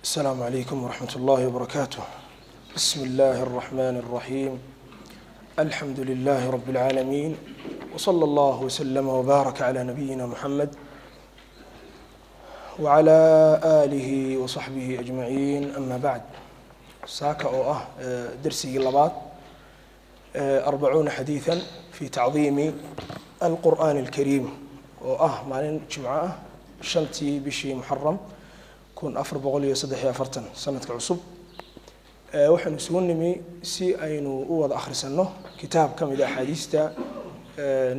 السلام عليكم ورحمة الله وبركاته. بسم الله الرحمن الرحيم. الحمد لله رب العالمين، وصلى الله وسلم وبارك على نبينا محمد وعلى آله وصحبه أجمعين، أما بعد. Saaka oo ah darsigii labaad 40 xadiiثا fi tacdiimi alqur'aan alkariim, oo ah maalin jimco ah, 5tii bishii Muxaram 1443 sanadka cusub, waxaynu isugu nimi si aynu u wada akhrisanno kitaab ka mid a axaadiista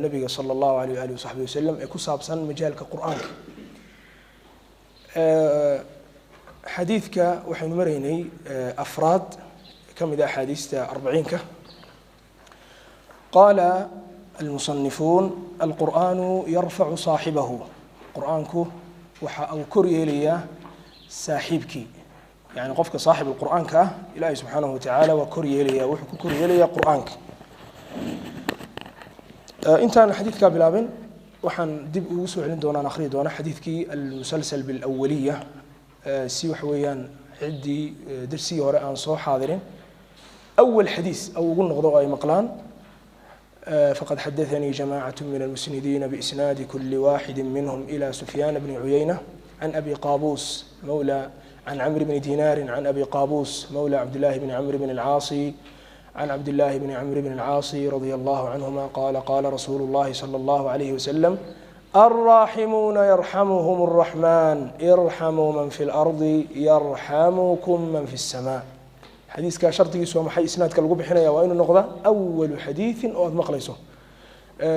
nabiga sala allahu alayh alih wasaxbi wasalam ee ku saabsan majaalka qur'aanka. Xadiidka waxaynu maraynay afraad ka mid a axaadiista arbaciinka. Qaala almusanifuun: alqur'aanu yarfacu saaxibahu. Qur'aanku waxa uu kor yeelayaa saaxiibkii, yani qofka saaxib alqur'aanka ah Ilaahay subxaanahu watacaala waa kor yeelaya, wuxuu ku kor yeelayaa qur'aanka. Intaan xadiidkaa bilaabin, waxaan dib ugu soo celin doonaan, akhriyi doona xadiidkii almusalsal bilawaliya, si waxa weeyaan ciddii darsigii hore aan soo xaadirin awal xadiis au ugu noqdo oo ay maqlaan. فقد حدثني جماعة من المسندين بإسناد كل واحد منهم إلى سفيان بن عيينة عن أبي قابوس مولى عن عمرو بن دينار عن أبي قابوس مولى عبد الله بن عمرو بن العاص عن عبد الله بن عمرو بن العاص رضي الله عنهما قال: قال رسول الله صلى الله عليه وسلم: الراحمون يرحمهم الرحمن، ارحموا من في الأرض يرحمكم من في السماء. Xadiiskaa shardigiisu waa maxay? Isnaadka lagu bixinaya waa inuu noqda awalu xadiiثin oo aad maqlayso.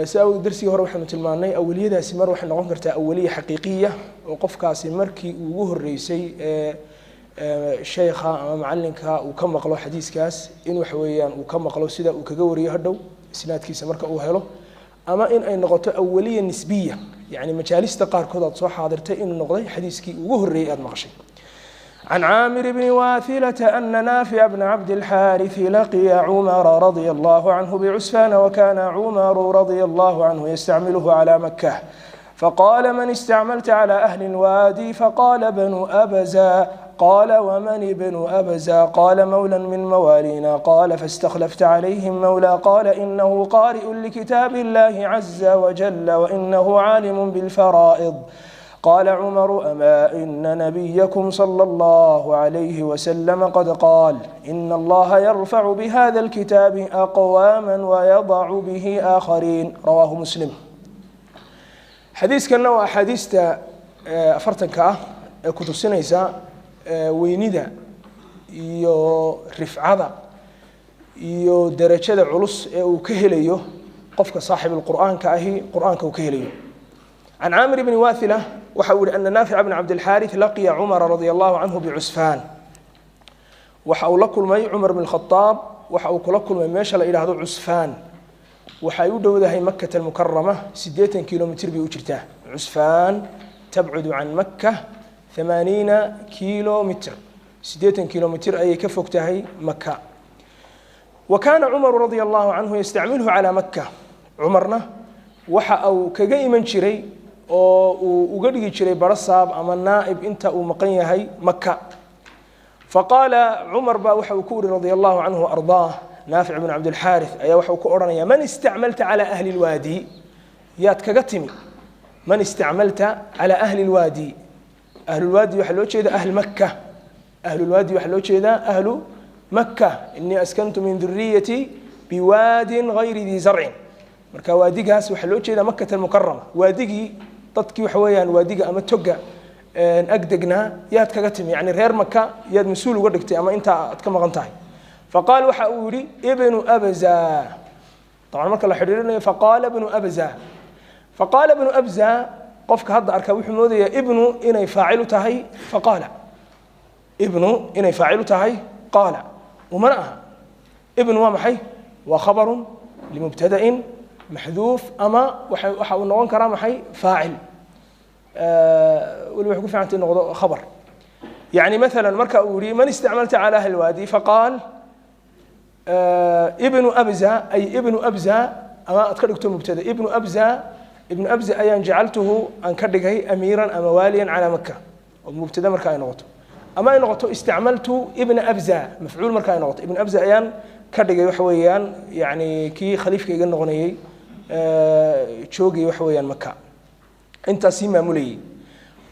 Si awgeed darsigii hore waxaynu tilmaannay awaliyadaasi mar waxay noqon kartaa awaliya xaqiiqiya, oo qofkaasi markii uu ugu horreysay ee sheekha ama macalinka uu ka maqlo xadiiskaas, in waxa weeyaan uu ka maqlo sida uu kaga wariyo hadhow isnaadkiisa marka uu helo, ama in ay noqoto awaliya nisbiya, yacni majaalista qaarkood aad soo xaadirtay inuu noqday xadiiskii ugu horreeyey aad maqashay. عن عامر بن واثلة أن نافع بن عبد الحارث لقي عمر رضي الله عنه بعسفان، وكان عمر رضي الله عنه يستعمله على مكة، فقال: من استعملت على أهل الوادي؟ فقال: بنو أبزة. قال: ومن ابن أبزة؟ قال: مولى من موالينا. قال: فاستخلفت عليهم مولى؟ قال: إنه قارئ لكتاب الله عز وجل، وإنه عالم بالفرائض. قال عمر: أما إن نبيكم صلى الله عليه وسلم قد قال: إن الله يرفع بهذا الكتاب أقواما ويضع به آخرين. رواه مسلم. Xadiiskanna waa axaadiista 40-ka ah ee ku tusinaysa weynida iyo rifcada iyo derajada culus ee uu ka helayo qofka saaxibulqur'aanka ahi, qur'aanka uu ka helayo. Can Caamir bni Wathila waxa uu yihi ana Naafica bn Cabdilxaarith laqiya Cumara radia allahu canhu bicusfaan. Waxa uu la kulmay Cumar bn Khadaab, waxa uu kula kulmay meesha la yidhaahdo Cusfaan. Waxay u dhowdahay Makata Almukarama, 80 kilomitr bay u jirtaa. Cusfaan tabcudu can Maka 80 kilomitr, 80 kilomitr ayay ka fog tahay Maka. Wa kaana Cumaru radia allahu canhu yastacmilhu calaa Maka. Cumarna waxa uu kaga iman jiray oo uu uga dhigi jiray barasaab ama naa'ib inta uu maqan yahay Maka. Faqaala Cumar baa waxa uu ku uri radia allahu canhu ardaah, Naafic bn Cabdilxaarith ayaa waxa uu ku odhanaya: man istacmalta calaa ahli lwaadi? Yaad kaga timi? Man istacmalta calaa ahli lwaadi? Ahlulwaadi waxaa loo jeeda ahlu Maka. Ahlulwaadi waxaa loo jeedaa ahlu Maka. Inii askantu min duriyati biwaadin gayri dii zarcin. Marka waadigaas waxaa loo jeedaa Makata Almukarama. Waadigii dadkii waxa weeyaan waadiga ama toga agdegnaa yaad kaga timi, yani reer Maka yaad mas-uul uga dhigtay ama intaa aad ka maqan tahay? Faqaal waxa uu yihi ibnu Abza. Dabcan marka la xidhiirinayo faqaala ibnu Abza, faqaala ibnu Abza, qofka hadda arkaa wuxuu moodayaa ibnu inay faacilu tahay, faqaala ibnu inay faacilu tahay qaala, umana aha. Ibnu waa maxay? Waa khabarun limubtada'in maxduuf, ama waxa uu noqon karaa maxay? Faacil. Weli waxay ku ficanta in noqdo khabar. Yani maala marka uu yihi: man istacmalta cala ahli lwaadi? Faqaal ibnu Abza, ay ibnu Abza, ama aad ka dhigto mubtada, ibnu Abza, ibnu Abza ayaan jacaltuhu aan ka dhigay amiiran ama waaliyan calaa Maka, oo mubtada marka ay noqoto. Ama ay noqoto istacmaltu ibna Abza mafcuul, marka ay noqoto ibn Abza ayaan ka dhigay waxa weeyaan yani kii khaliifka iga noqonayey, joogayay waxa weeyaan Maka, intaas sii maamulayay.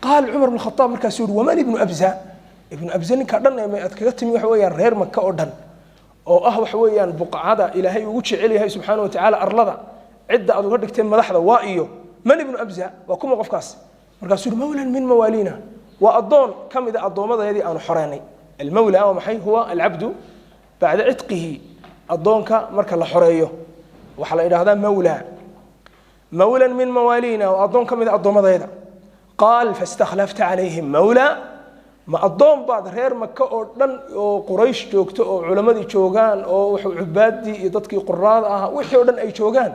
Qaal Cumar bn Khataab markaasuu yihi: waman ibnu Abza? Ibnu Abza ninkaa dhan ee aad kaga timi waxa weeyaan reer Maka oo dhan, oo ah waxa weeyaan buqcada Ilaahay ugu jecel yahay subxaana wa tacaala arlada, cidda aad uga dhigtay madaxda waa iyo man ibnu Abza? Waa kuma qofkaas? Markaasuu yihi: mawlan min mawaalina, waa addoon ka mid a addoommadayadii aanu xoreynay. Almawla waa maxay? Huwa alcabdu bacda cidqihi, addoonka marka la xoreeyo waxaa la idhahdaa mawla. Mawlan min mawaalina, waa addoon ka mid a addoommadayada. Qaal: faistakhlafta calayhim mawla? Ma addoon baad reer Maka oo dhan oo Quraysh joogto oo culammadii joogaan oo cubaaddii iyo dadkii quraada ahaa wixii oo dhan ay joogaan,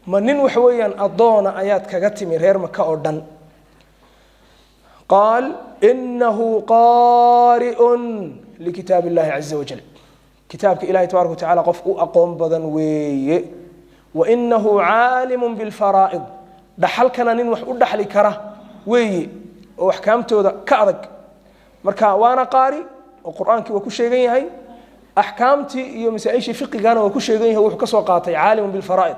ma nin waxa weeyaan addoona ayaad kaga timi reer Maka oo dhan? Qaal: inahu qaari'un likitaab illahi caza wajal, kitaabka Ilahay tabaraka watacala qof u aqoon badan weeye. Wainahu caalimun bilfaraa'id, dhaxalkana nin wax u dhaxli kara weeye oo axkaamtooda ka adag. Marka waana qaari oo Qur-aankii waa ku sheegan yahay, axkaamtii iyo masaa-ishii fiqigana waa ku sheegan yahay. Wuxuu ka soo qaatay caalimun bilfaraa'id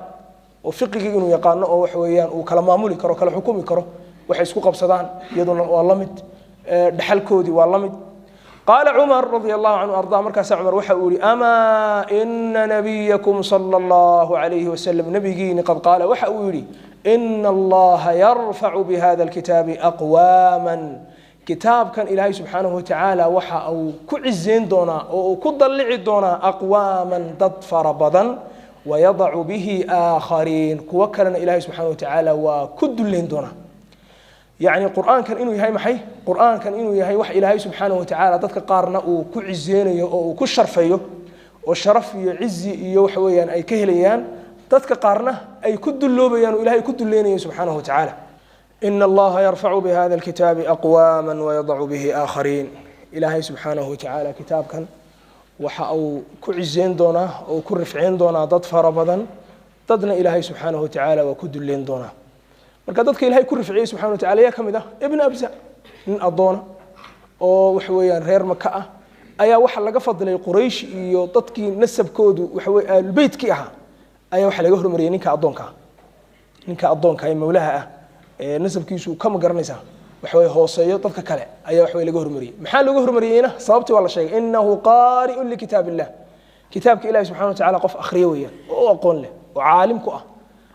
oo fiqigii inuu yaqaano oo waxa weeyaan uu kala maamuli karo, kala xukumi karo waxay isku qabsadaan, iyaduna waa la mid, dhaxalkoodii waa la mid. Qaala Cumar radia allahu canhu arda, markaasaa Cumar waxa uu yihi: amaa ina nabiyakum sala allahu alayhi wasalam, nabigiini qad qaala, waxa uu yihi: ina allaha yarfacu bihada alkitaabi aqwaaman, kitaabkan Ilaahay subxaanahu watacaala waxa uu ku cizeyn doonaa oo uu ku dallici doonaa aqwaaman, dad fara badan, wayadacu bihi aakhariin, kuwo kalena Ilahay subxaana watacaala waa ku dullayn doonaa. Yacni Qur-aankan inuu yahay maxay? Qur-aankan inuu yahay wax Ilaahay subxaanahu watacaala dadka qaarna uu ku cizeynayo oo uu ku sharfayo oo sharaf iyo cizi iyo waxa weeyaan ay ka helayaan, dadka qaarna ay ku dulloobayaan oo Ilahay ku dulleynayo subxaanahu watacaala. Ina allaha yarfacu bihada alkitaabi aqwaama wayadacu bihi aakhariin. Ilaahay subxaanahu watacaala kitaabkan waxa uu ku cizeyn doonaa oo ku rifceyn doonaa dad fara badan, dadna Ilaahay subxaanahu watacaala waa ku dulleyn doonaa. Marka dadka Ilahay ku rifciyey subxana watacala yaa ka mid ah Ibn Abza, nin addoona oo waxa weeyaan reer Maka ah ayaa waxa laga fadilay Quraysh iyo dadkii nasabkoodu waxa weye aalubeytkii ahaa ayaa waxaa laga hormariyey ninka addoonka ah, ninka addoonka ee mawlaha ah ee nasabkiisu kama garanaysaa waxa weye hooseeyo dadka kale ayaa waxa weye laga hormariyey. Maxaa looga hormariyeyna? Sababtii waa la sheegay: inahu qaari'un likitaab illah, kitaabka Ilahi subxana watacala qof akhriyo weeyaan oo u aqoon leh oo caalim ku ah,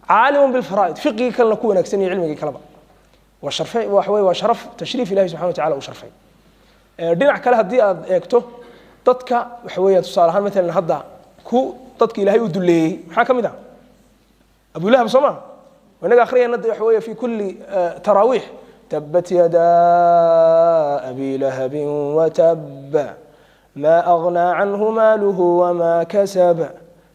caalimun bilfaraa'id, fiqigii kalena ku wanaagsan iyo cilmigii kaleba. Waa sharfe, waxa weye waa sharaf, tashriif Ilahi subxana watacala uu sharfay. Dhinac kale haddii aad eegto dadka waxa weeyaan tusaale ahaan maalan hadda ku dadka Ilahay uu duleeyey maxaa ka mid ah? Abulahab, soo ma inaga akhriyayna waxa weeye fi kulli taraawiix: tabat yadaa abi lahabin watab, ma aghnaa canhu maaluhu wama kasab,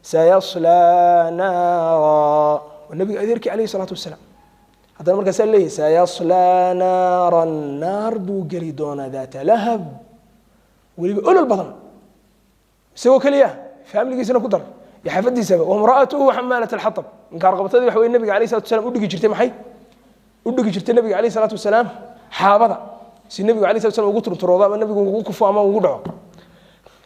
sayaslaa naara. Waa nabiga adeerkii alayhi salaatu wasalaam. Haddana markaasaa leeyahy sayaslaa naaran, naar buu geli doonaa, daata lahab, weliba olol badan. Isagoo keliya, faamiligiisana ku dar iyo xaafadiisaba. Wamra'atuhu xamaalat alxatab, inkaar qabtadii waxa weye nabiga alayh salatu wasalaam u dhigi jirtay, maxay u dhigi jirtay nabiga alayh salaatu wasalaam? Xaabada, si nabigu alayh salatu wasalaam ugu turturoodo ama nabigu ugu kufo ama ugu dhaco.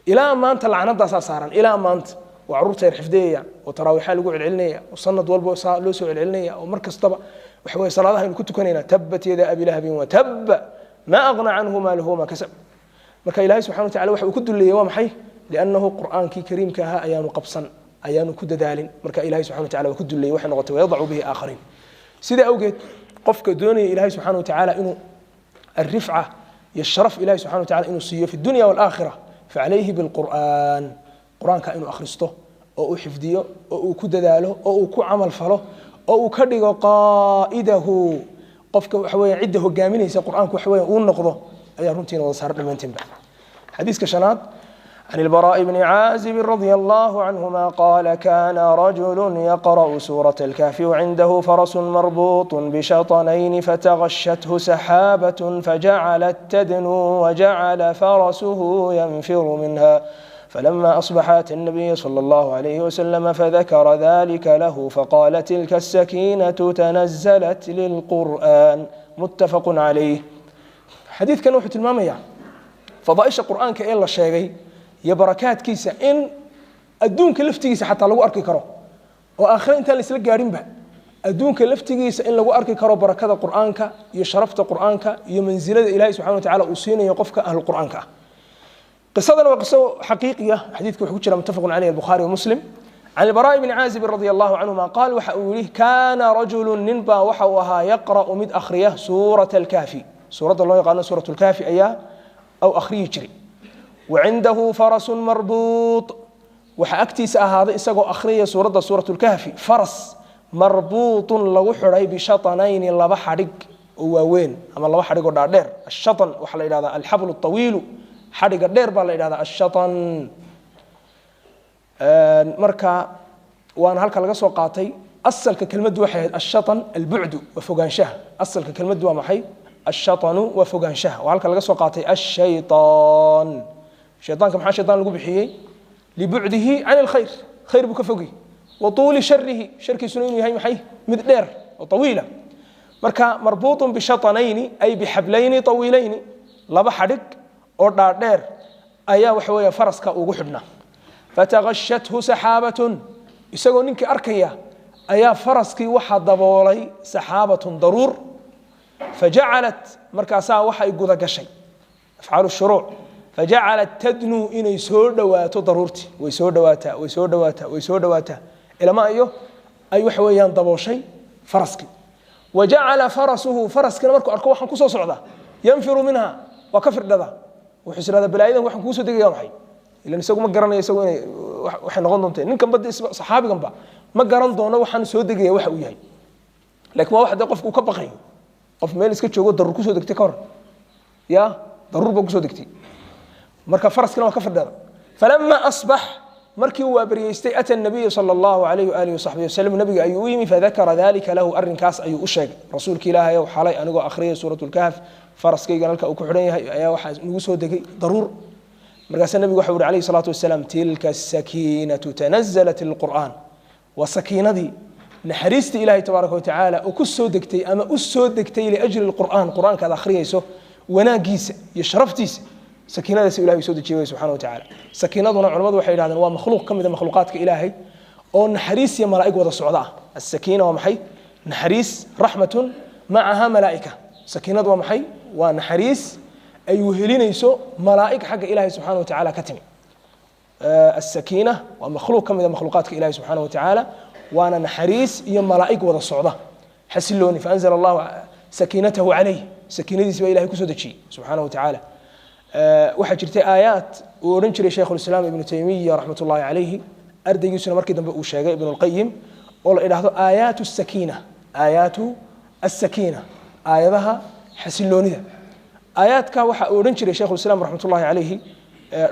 Ilaa maanta lacnadaasaa saaran, ilaa maanta waa carruurta yar xifdiyaya oo taraawiixaa lagu celcelinaya oo sanad walba saa loo soo celcelinaya oo mar kastaba waxa weye salaadaha aynu ku tukanayna: tabat yada abi lahabin watabba, ma agna canhu maaluhu wama kasab. Marka Ilahay subxana watacala waxa uu ku duleeyey waa maxay? Liannahu Qur'aankii kariimka ahaa ayaanu qabsan, ayaanu ku dadaalin. Marka Ilahay subxana watacala waa ku duleeyey, waxay noqotay wayadacu bihi aakhariin. Sidaa awgeed qofka doonaya Ilahay subxana watacaala inuu alrifca iyo sharaf Ilahay subxana watacala inuu siiyo fi dunya walaakhira, facalayhi bilqur'aan, Qur-aanka inuu akhristo oo uu xifdiyo oo uu ku dadaalo oo uu ku camal falo oo uu ka dhigo qaa'idahu, qofka waxa weya cidda hogaaminaysa Qur-aanku waxa weya uu noqdo ayaa runtiina wada saara dhammaantiinba. Xadiiska shanaad: عن البراء بن عازب رضي الله عنهما قال: كان رجل يقرأ سورة الكهف وعنده فرس مربوط بشطنين، فتغشته سحابة فجعلت تدنو وجعل فرسه ينفر منها، فلما أصبح أتى النبي صلى الله عليه وسلم فذكر ذلك له، فقال: تلك السكينة تنزلت للقرآن. متفق عليه. Xadiidkan wuxuu tilmaamayaa Fadaaisha qur'aanka ee la sheegay iyo barakaadkiisa in adduunka laftigiisa xataa lagu arki karo, oo aakhira intaan la isla gaadhinba adduunka laftigiisa in lagu arki karo barakada qur'aanka iyo sharafta qur'aanka iyo mansilada Ilaahay subxana wa tacala uu siinayo qofka ahlu qur'aanka ah. Qisadana waa qiso xaqiiqiya. Xadiidka wuxuu ku jira muttafaqun caleyh, Albukhaari wa Muslim. Can Albaraء bni Caazib radi Allahu canhuma qaal, waxa uu yihi: kaana rajulu, nin baa waxa uu ahaa, yaqra'u, mid akhriya, suurata Alkaafi, suuradda loo yaqaano Suurat Lkaafi ayaa aw akhriyi jiray. Wa cindahu farasun marbuut, waxaa agtiisa ahaaday isagoo akhriyaya suuradda Suurat Lkahfi faras marbuutun, lagu xidhay, bishatanayni, laba xadhig oo waaweyn ama laba xadhig oo dhaadheer. Ashatan waxaa la yidhahdaa alxablu awiilu, xadhigga dheer baa la yidhahdaa ashatan. Marka waana halka laga soo qaatay. Asalka kelmaddu waxay ahayd ashatan albucdu, waa fogaanshaha. Asalka kelmaddu waa maxay? Ashatanu waa fogaanshaha. Waa halka laga soo qaatay ashaytaan. Shaytaanka maxaa shaytaan lagu bixiyey? Libucdihi can alkhayr, khayr buu ka fogay, wa tuuli sharihi, sharkiisuna inuu yahay maxay? Mid dheer oo tawiila. Marka marbuutun bishatanayni ay bixablayni tawiilayni, laba xadhig oo dhaadheer ayaa waxa weeye faraska ugu xidhnaa. Fatagashathu saxaabatun, isagoo ninkii arkaya ayaa faraskii waxaa daboolay saxaabatun, daruur. Fajacalat, markaasaa waxay guda gashay afcaalu shuruuc, fajacalat tadnuu, inay soo dhowaato daruurtii. Way soo dhowaataa, way soo dhowaataa, way soo dhowaataa, ilama iyo ay waxa weeyaan dabooshay faraskii. Wa jacala farasuhu, faraskina markuu arko waxaan kusoo socdaa, yanfiru minha, waa ka firdhada. Wuxuu is ihahdaa, balaayadan waxaan kugu soo degaya maxay? Ilan isagu ma garanayo isagu inay waxay noqon doonta. Ninkan badda saxaabiganba ma garan doono waxaan soo degaya waxa uu yahay, laakiin waa wax dee qofku uu ka baqayo. Qof meel iska joogo daruur kusoo degtay ka hor, ya daruur baa kusoo degtay, marka faraskina waa ka firdhada. Falama asbax, markii uu waabaryeystay, ata nabiya sala Allahu alayh waalihi wasaxbihi wasalam, nabiga ayuu u yimi. Fadakara dalika lahu, arrinkaas ayuu u sheegay. Rasuulka Ilaahay ow, xalay anigoo akhriyay Suurat Lkahf, faraskaygan halka uu ku xidhan yahay ayaa waxaa nagu soo degay daruur. Markaasaa nabigu waxa uhi alayhi salaatu wasalaam: tilka asakiinatu tanazalat ilqur'aan. Waa sakiinadii, naxariistii Ilahay tabaaraka watacaala oo ku soo degtay ama u soo degtay liajli lqur'aan, qur'aanka aad akhriyayso wanaagiisa iyo sharaftiisa, sakiinadaas Ilahay soo dejiyay wey subxana wa tacala. Sakiinaduna culamadu waxay yidhahdeen waa makhluuq ka mid a makhluuqaadka Ilaahay oo naxariis iyo malaa'ig wada socda ah. Asakiina waa maxay? Naxariis, raxmatun macaha malaa'ika. Sakiinadu waa maxay? Waa naxariis ay wehelinayso malaa'ig xagga Ilahay subxana wa tacaala ka timi. Asakiina waa makhluuq ka mid a makhluuqaadka Ilahay subxaana wa tacaala, waana naxariis iyo malaa'ig wada socda, xasilooni. Faanzala Allahu sakiinatahu calayh, sakiinadiisi baa Ilahay kusoo dejiyey subxaana wa tacaala. Waxaa jirtay aayaat uu odhan jiray Shaykhulislaam Ibnu Taymiya raxmat ullahi calayhi, ardaygiisuna markii dambe uu sheegay, Ibnu Lqayim, oo la idhaahdo aayaatu sakiina, aayaatu asakiina, aayadaha xasiloonida. Aayaadka waxa uu odhan jiray Shaykhulislaam raxmat ullahi calayhi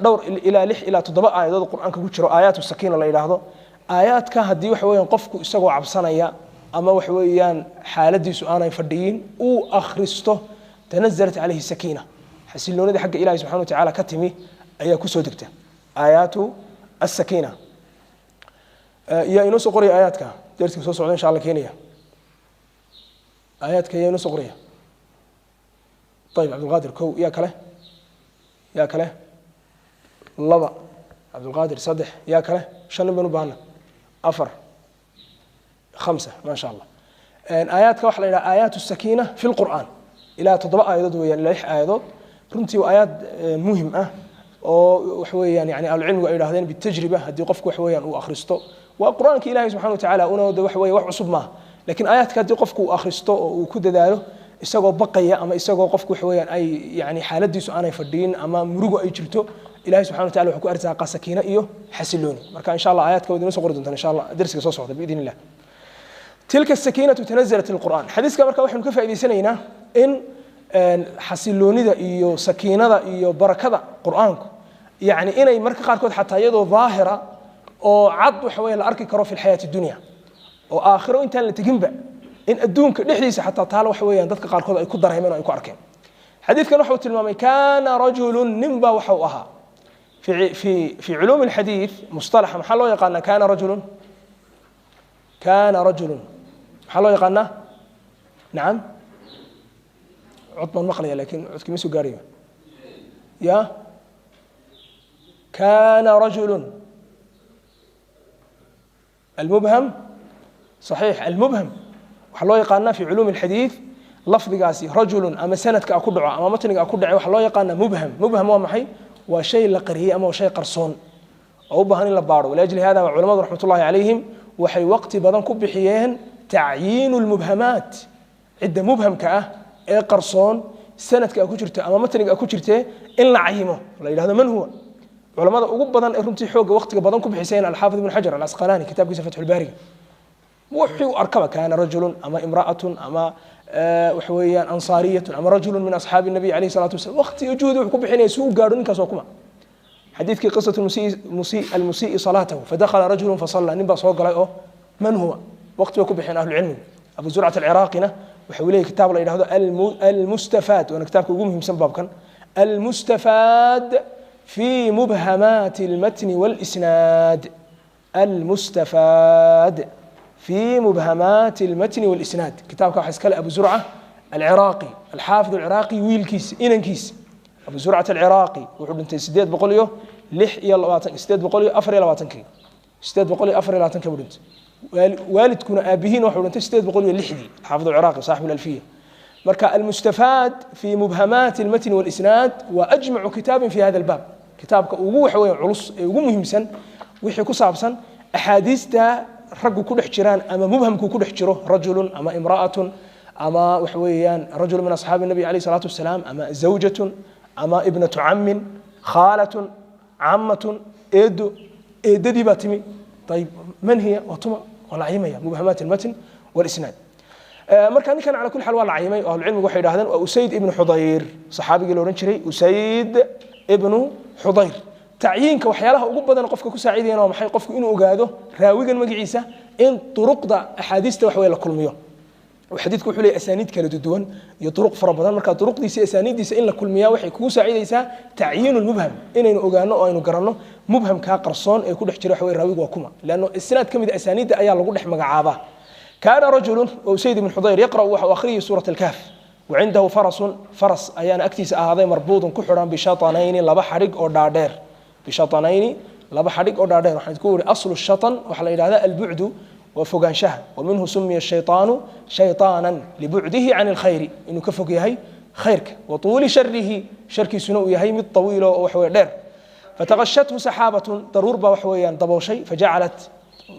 dhowr ilaa 6 ilaa 7 aayadood qur-aanka ku jiro aayaatu sakiina la yidhaahdo. Aayaadka haddii waxa weeyaan qofku isagoo cabsanaya ama waxa weeyaan xaaladiisu aanay fadhiyin uu akhristo, tanazalat calayhi sakiina, xasiloonida xagga Ilahi subxana wa tacala ka timi ayaa kusoo degta. Aayaatu asakiina yaa inoo soo qoraya aayaadka darsiga soo socda insha Allah keenaya. Aayaadka yaa inoo soo qoraya? Ayib, Cabdulqaadir, kow. Yaa kale? Yaa kale? Laba, Cabdulqaadir. Saddex, yaa kale? Shan nin baynu baahana. Afar, khamsa, ma sha Allah. Aayaadka waxa la yidhaha aayaat sakiina fi lqur'aan, ilaa 7 aayadood weeyaan, ilaa 6 aayadood. Runtii waa aayaad muhim ah oo waxa weeyaan yani ahlucilmigu ay yidhahdeen bitajriba haddii qofku waxa weeyaan uu akhristo, waa qur-aanka Ilahi subxana wa tacaala una de waxa weeye wax cusub maaha, lakiin aayaadka haddii qofku uu akhristo oo uu ku dadaalo isagoo baqaya ama isagoo qofku waxa weeyaan ay yani xaaladiisu aanay fadhiyin ama murugo ay jirto, Ilahi subxana wa tacala wuxuu ku arsaaqa sakiina iyo xasilooni. Marka insha Allah aayaadka waad inoo soo qori doontaan insha Allah darsiga soo socda biidn illah. Tilka sakiinatu tanazalat ilqur'aan. Xadiiska marka waxaynu ka faa'idaysanaynaa in xasiloonida iyo sakiinada iyo barakada qur'aanku yani inay marka qaarkood xataa iyadoo daahira oo cad waxa weeye la arki karo fi lxayaati dunya, oo aakhiro intaan la teginba in adduunka dhexdiisa xataa taalo waxa weeyaan dadka qaarkood ay ku dareemeen oo ay ku arkeen. Xadiidkan waxa uu tilmaamay kaana rajulun, nin baa waxa uu ahaa. في علوم الحديث مصطلح maxaa loo yaqaanaa kaana rajulun? Kaana rajulun maxaa loo yaqaanaa? Nacam, cod baan maqlaya laakiin codkii ma soo gaarayo. Ya Kaana rajulun almubham saxiix. Almubham waxaa loo yaqaanaa fi culuumi alxadiid lafdigaasi rajulun ama sanadka ku dhaco ama matniga ku dhacay, waxaa loo yaqaanaa mubham. Mubham waa maxay? Waa shay la qariyey ama waa shay qarsoon oo u baahan in la baaro. Waliajli hada culamadu raxmatullahi calayhim waxay waqti badan ku bixiyeen tacyiinu lmubhamaat, cidda mubhamka ah ee qarsoon sanadka ku jirto ama matniga ku jirtee in la cayimo, la yidhahdo man huwa. Culamada ugu badan ee runtii xoogga waqtiga badan ku bixiseen alxaafid ibn xajar alcasqalaani kitaabkiisa fatxulbaariga, wuxuu u arkaba kaana rajulun ama imra'atun ama waxa weeyaan ansaariyatun ama rajulun min asxaabi nabiy alayhi salatu wasalam, waqti iyo juhdi wuxuu ku bixinaya si uu gaadho ninkaas waa kuma. Xadiidkii qisatu almusii salaatahu, fadakhala rajulun fasalla, nin baa soo galay oo man huwa, waqti bay ku bixeen ahlucilmigu. Abu zurcat alciraaqina waxa uu leeyahy kitaab la yidhahdo almustafaad, waana kitaabka ugu muhiimsan baabkan, almustafaad fi mubhamaati almatni walisnaad, almustafaad fi mubhamaati almatni walisnaad. Kitaabka waxaa iskale abu zurca alciraaqi, alxaafid alciraaqi wiilkiisa, inankiisa abu zurcat alciraaqi. Wuxuu dhintay 826, 824-kii, 824-kii buu dhintay. Waalidkuna aabihiin wuxuu dhintay 806-dii, xaafid alciraaqi saaxibu alalfiya. Marka almustafaad fi mubhamaati almatni walisnaad waa ajmacu kitaabin fi hada albaab, kitaabka ugu waxa weeyaan culus ee ugu muhiimsan wixii ku saabsan axaadiista raggu ku dhex jiraan ama mubhamku ku dhex jiro, rajulun ama imra'atun ama waxa weeyaan rajul min asxaabi nabi alayhi salaatu wasalaam ama zawjatun ama ibnatu cammin, khaalatun, cammatun, eedo, eedadii baa timi, ayib man hiya, waa tuma, waa la cayimaya, mubhamaat almatn walisnaad. Marka ninkan cala kulli xaal waa la cayimay oo ahlucilmigu waxay yidhahdeen waa Usayd ibnu Xudayr, saxaabigii la odhan jiray Usayd ibnu Xudayr. Tacyiinka waxyaalaha ugu badan qofka ku saacidayana waa maxay? Qofku inuu ogaado raawigan magaciisa in turuqda axaadiista wax wey la kulmiyo. Xadiidku wuxuu leeyahy asaaniid kala duwan iyo turuq fara badan, marka turuqdiisa iyo asaaniiddiisa in la kulmiyaa waxay kugu saacidaysaa tacyiinu lmubham, inaynu ogaano oo aynu garanno mubhamkaa qarsoon ee ku dhex jira waxa wey raawigu waa kuma, leanno isnaad ka mid a asaaniidda ayaa lagu dhex magacaabaa. Kaana rajulun oo Usayd ibn Xudayr yaqra'u, waxa uu akhriyay suurat alkahf, wacindahu farasun, faras ayaana agtiisa ahaaday, marbuudun ku xidhan bishatanayni, laba xadhig oo dhaadheer, bishatanayni, laba xadhig oo dhaadheer. Waxaan ku yidhi aslu shatan waxaa la yidhahdaa albucdu, waa fogaanshaha, wa minhu sumiya shaytaanu shaytaanan libucdihi can alkhayri, inuu ka fog yahay khayrka, wa tuuli sharihi, sharkiisuna uu yahay mid tawiilo oo wax weeye dheer. Fataqashathu saxaabatun, daruur baa wax weeyaan dabooshay, fajacalat,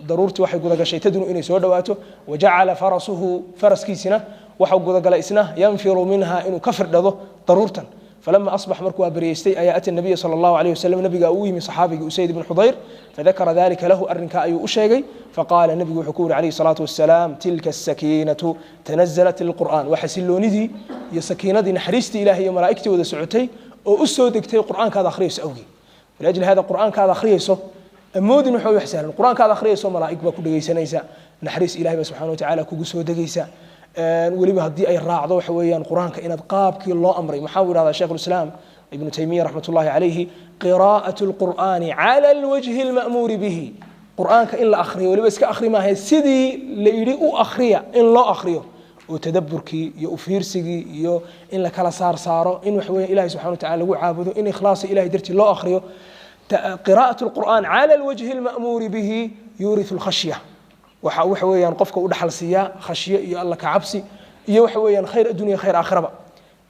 daruurtii waxay gudagashay tadnu, inay soo dhawaato, wajacala farasuhu, faraskiisina waxau gudagalay isna yanfiru minha, inuu ka firdhado daruurtan. Falama asbax, markuu waa baryeystay ayaa ata nabiya sala allahu alayh wasalam, nabiga uu yimi saxaabigii Usayd ibn Xudayr, fadakara dalika lahu, arrinkaa ayuu u sheegay. Faqaala, nebigu wuxuu ku yuri calayhi salaatu wasalaam: tilka asakiinatu tanazalat lilqur'an, waa xasiloonidii iyo sakiinadii naxariistii ilahay iyo malaa'igtii wada socotay oo u soo degtay qur'aankaad akhriyayso awgii. Waliajli hada qur'aankaad akhriyayso amoodin waxa wax sahlan, qur'aankaad akhriyayso malaa'ig baa ku dhegaysanaysa, naxariis ilahay baa subxana wa tacaala kugu soo degaysa, weliba haddii ay raacdo waxa weeyaan qur-aanka inaad qaabkii loo amray. Maxaa uu yidhahdaa Sheikh ulislaam Ibnu Taymiya raxmat ullahi calayhi? Qiraa'atu alqur'aani cala alwajhi alma'muuri bihi, qur'aanka in la akhriyo, weliba iska akhri maahay, sidii la yidhi u akhriya in loo akhriyo, oo tadaburkii iyo ufiirsigii iyo in la kala saar saaro, in waxa weya ilahi subxana wa tacala lagu caabudo, in ikhlaasi ilahay dartii loo akhriyo. Qiraa'atu alqur'aan cala alwajhi alma'muuri bihi yuuriثu alkhashya, waxa weeyaan qofka u dhaxal siiyaa khashye iyo alla ka cabsi iyo waxa weeyaan khayr addunya khayr aakhiraba.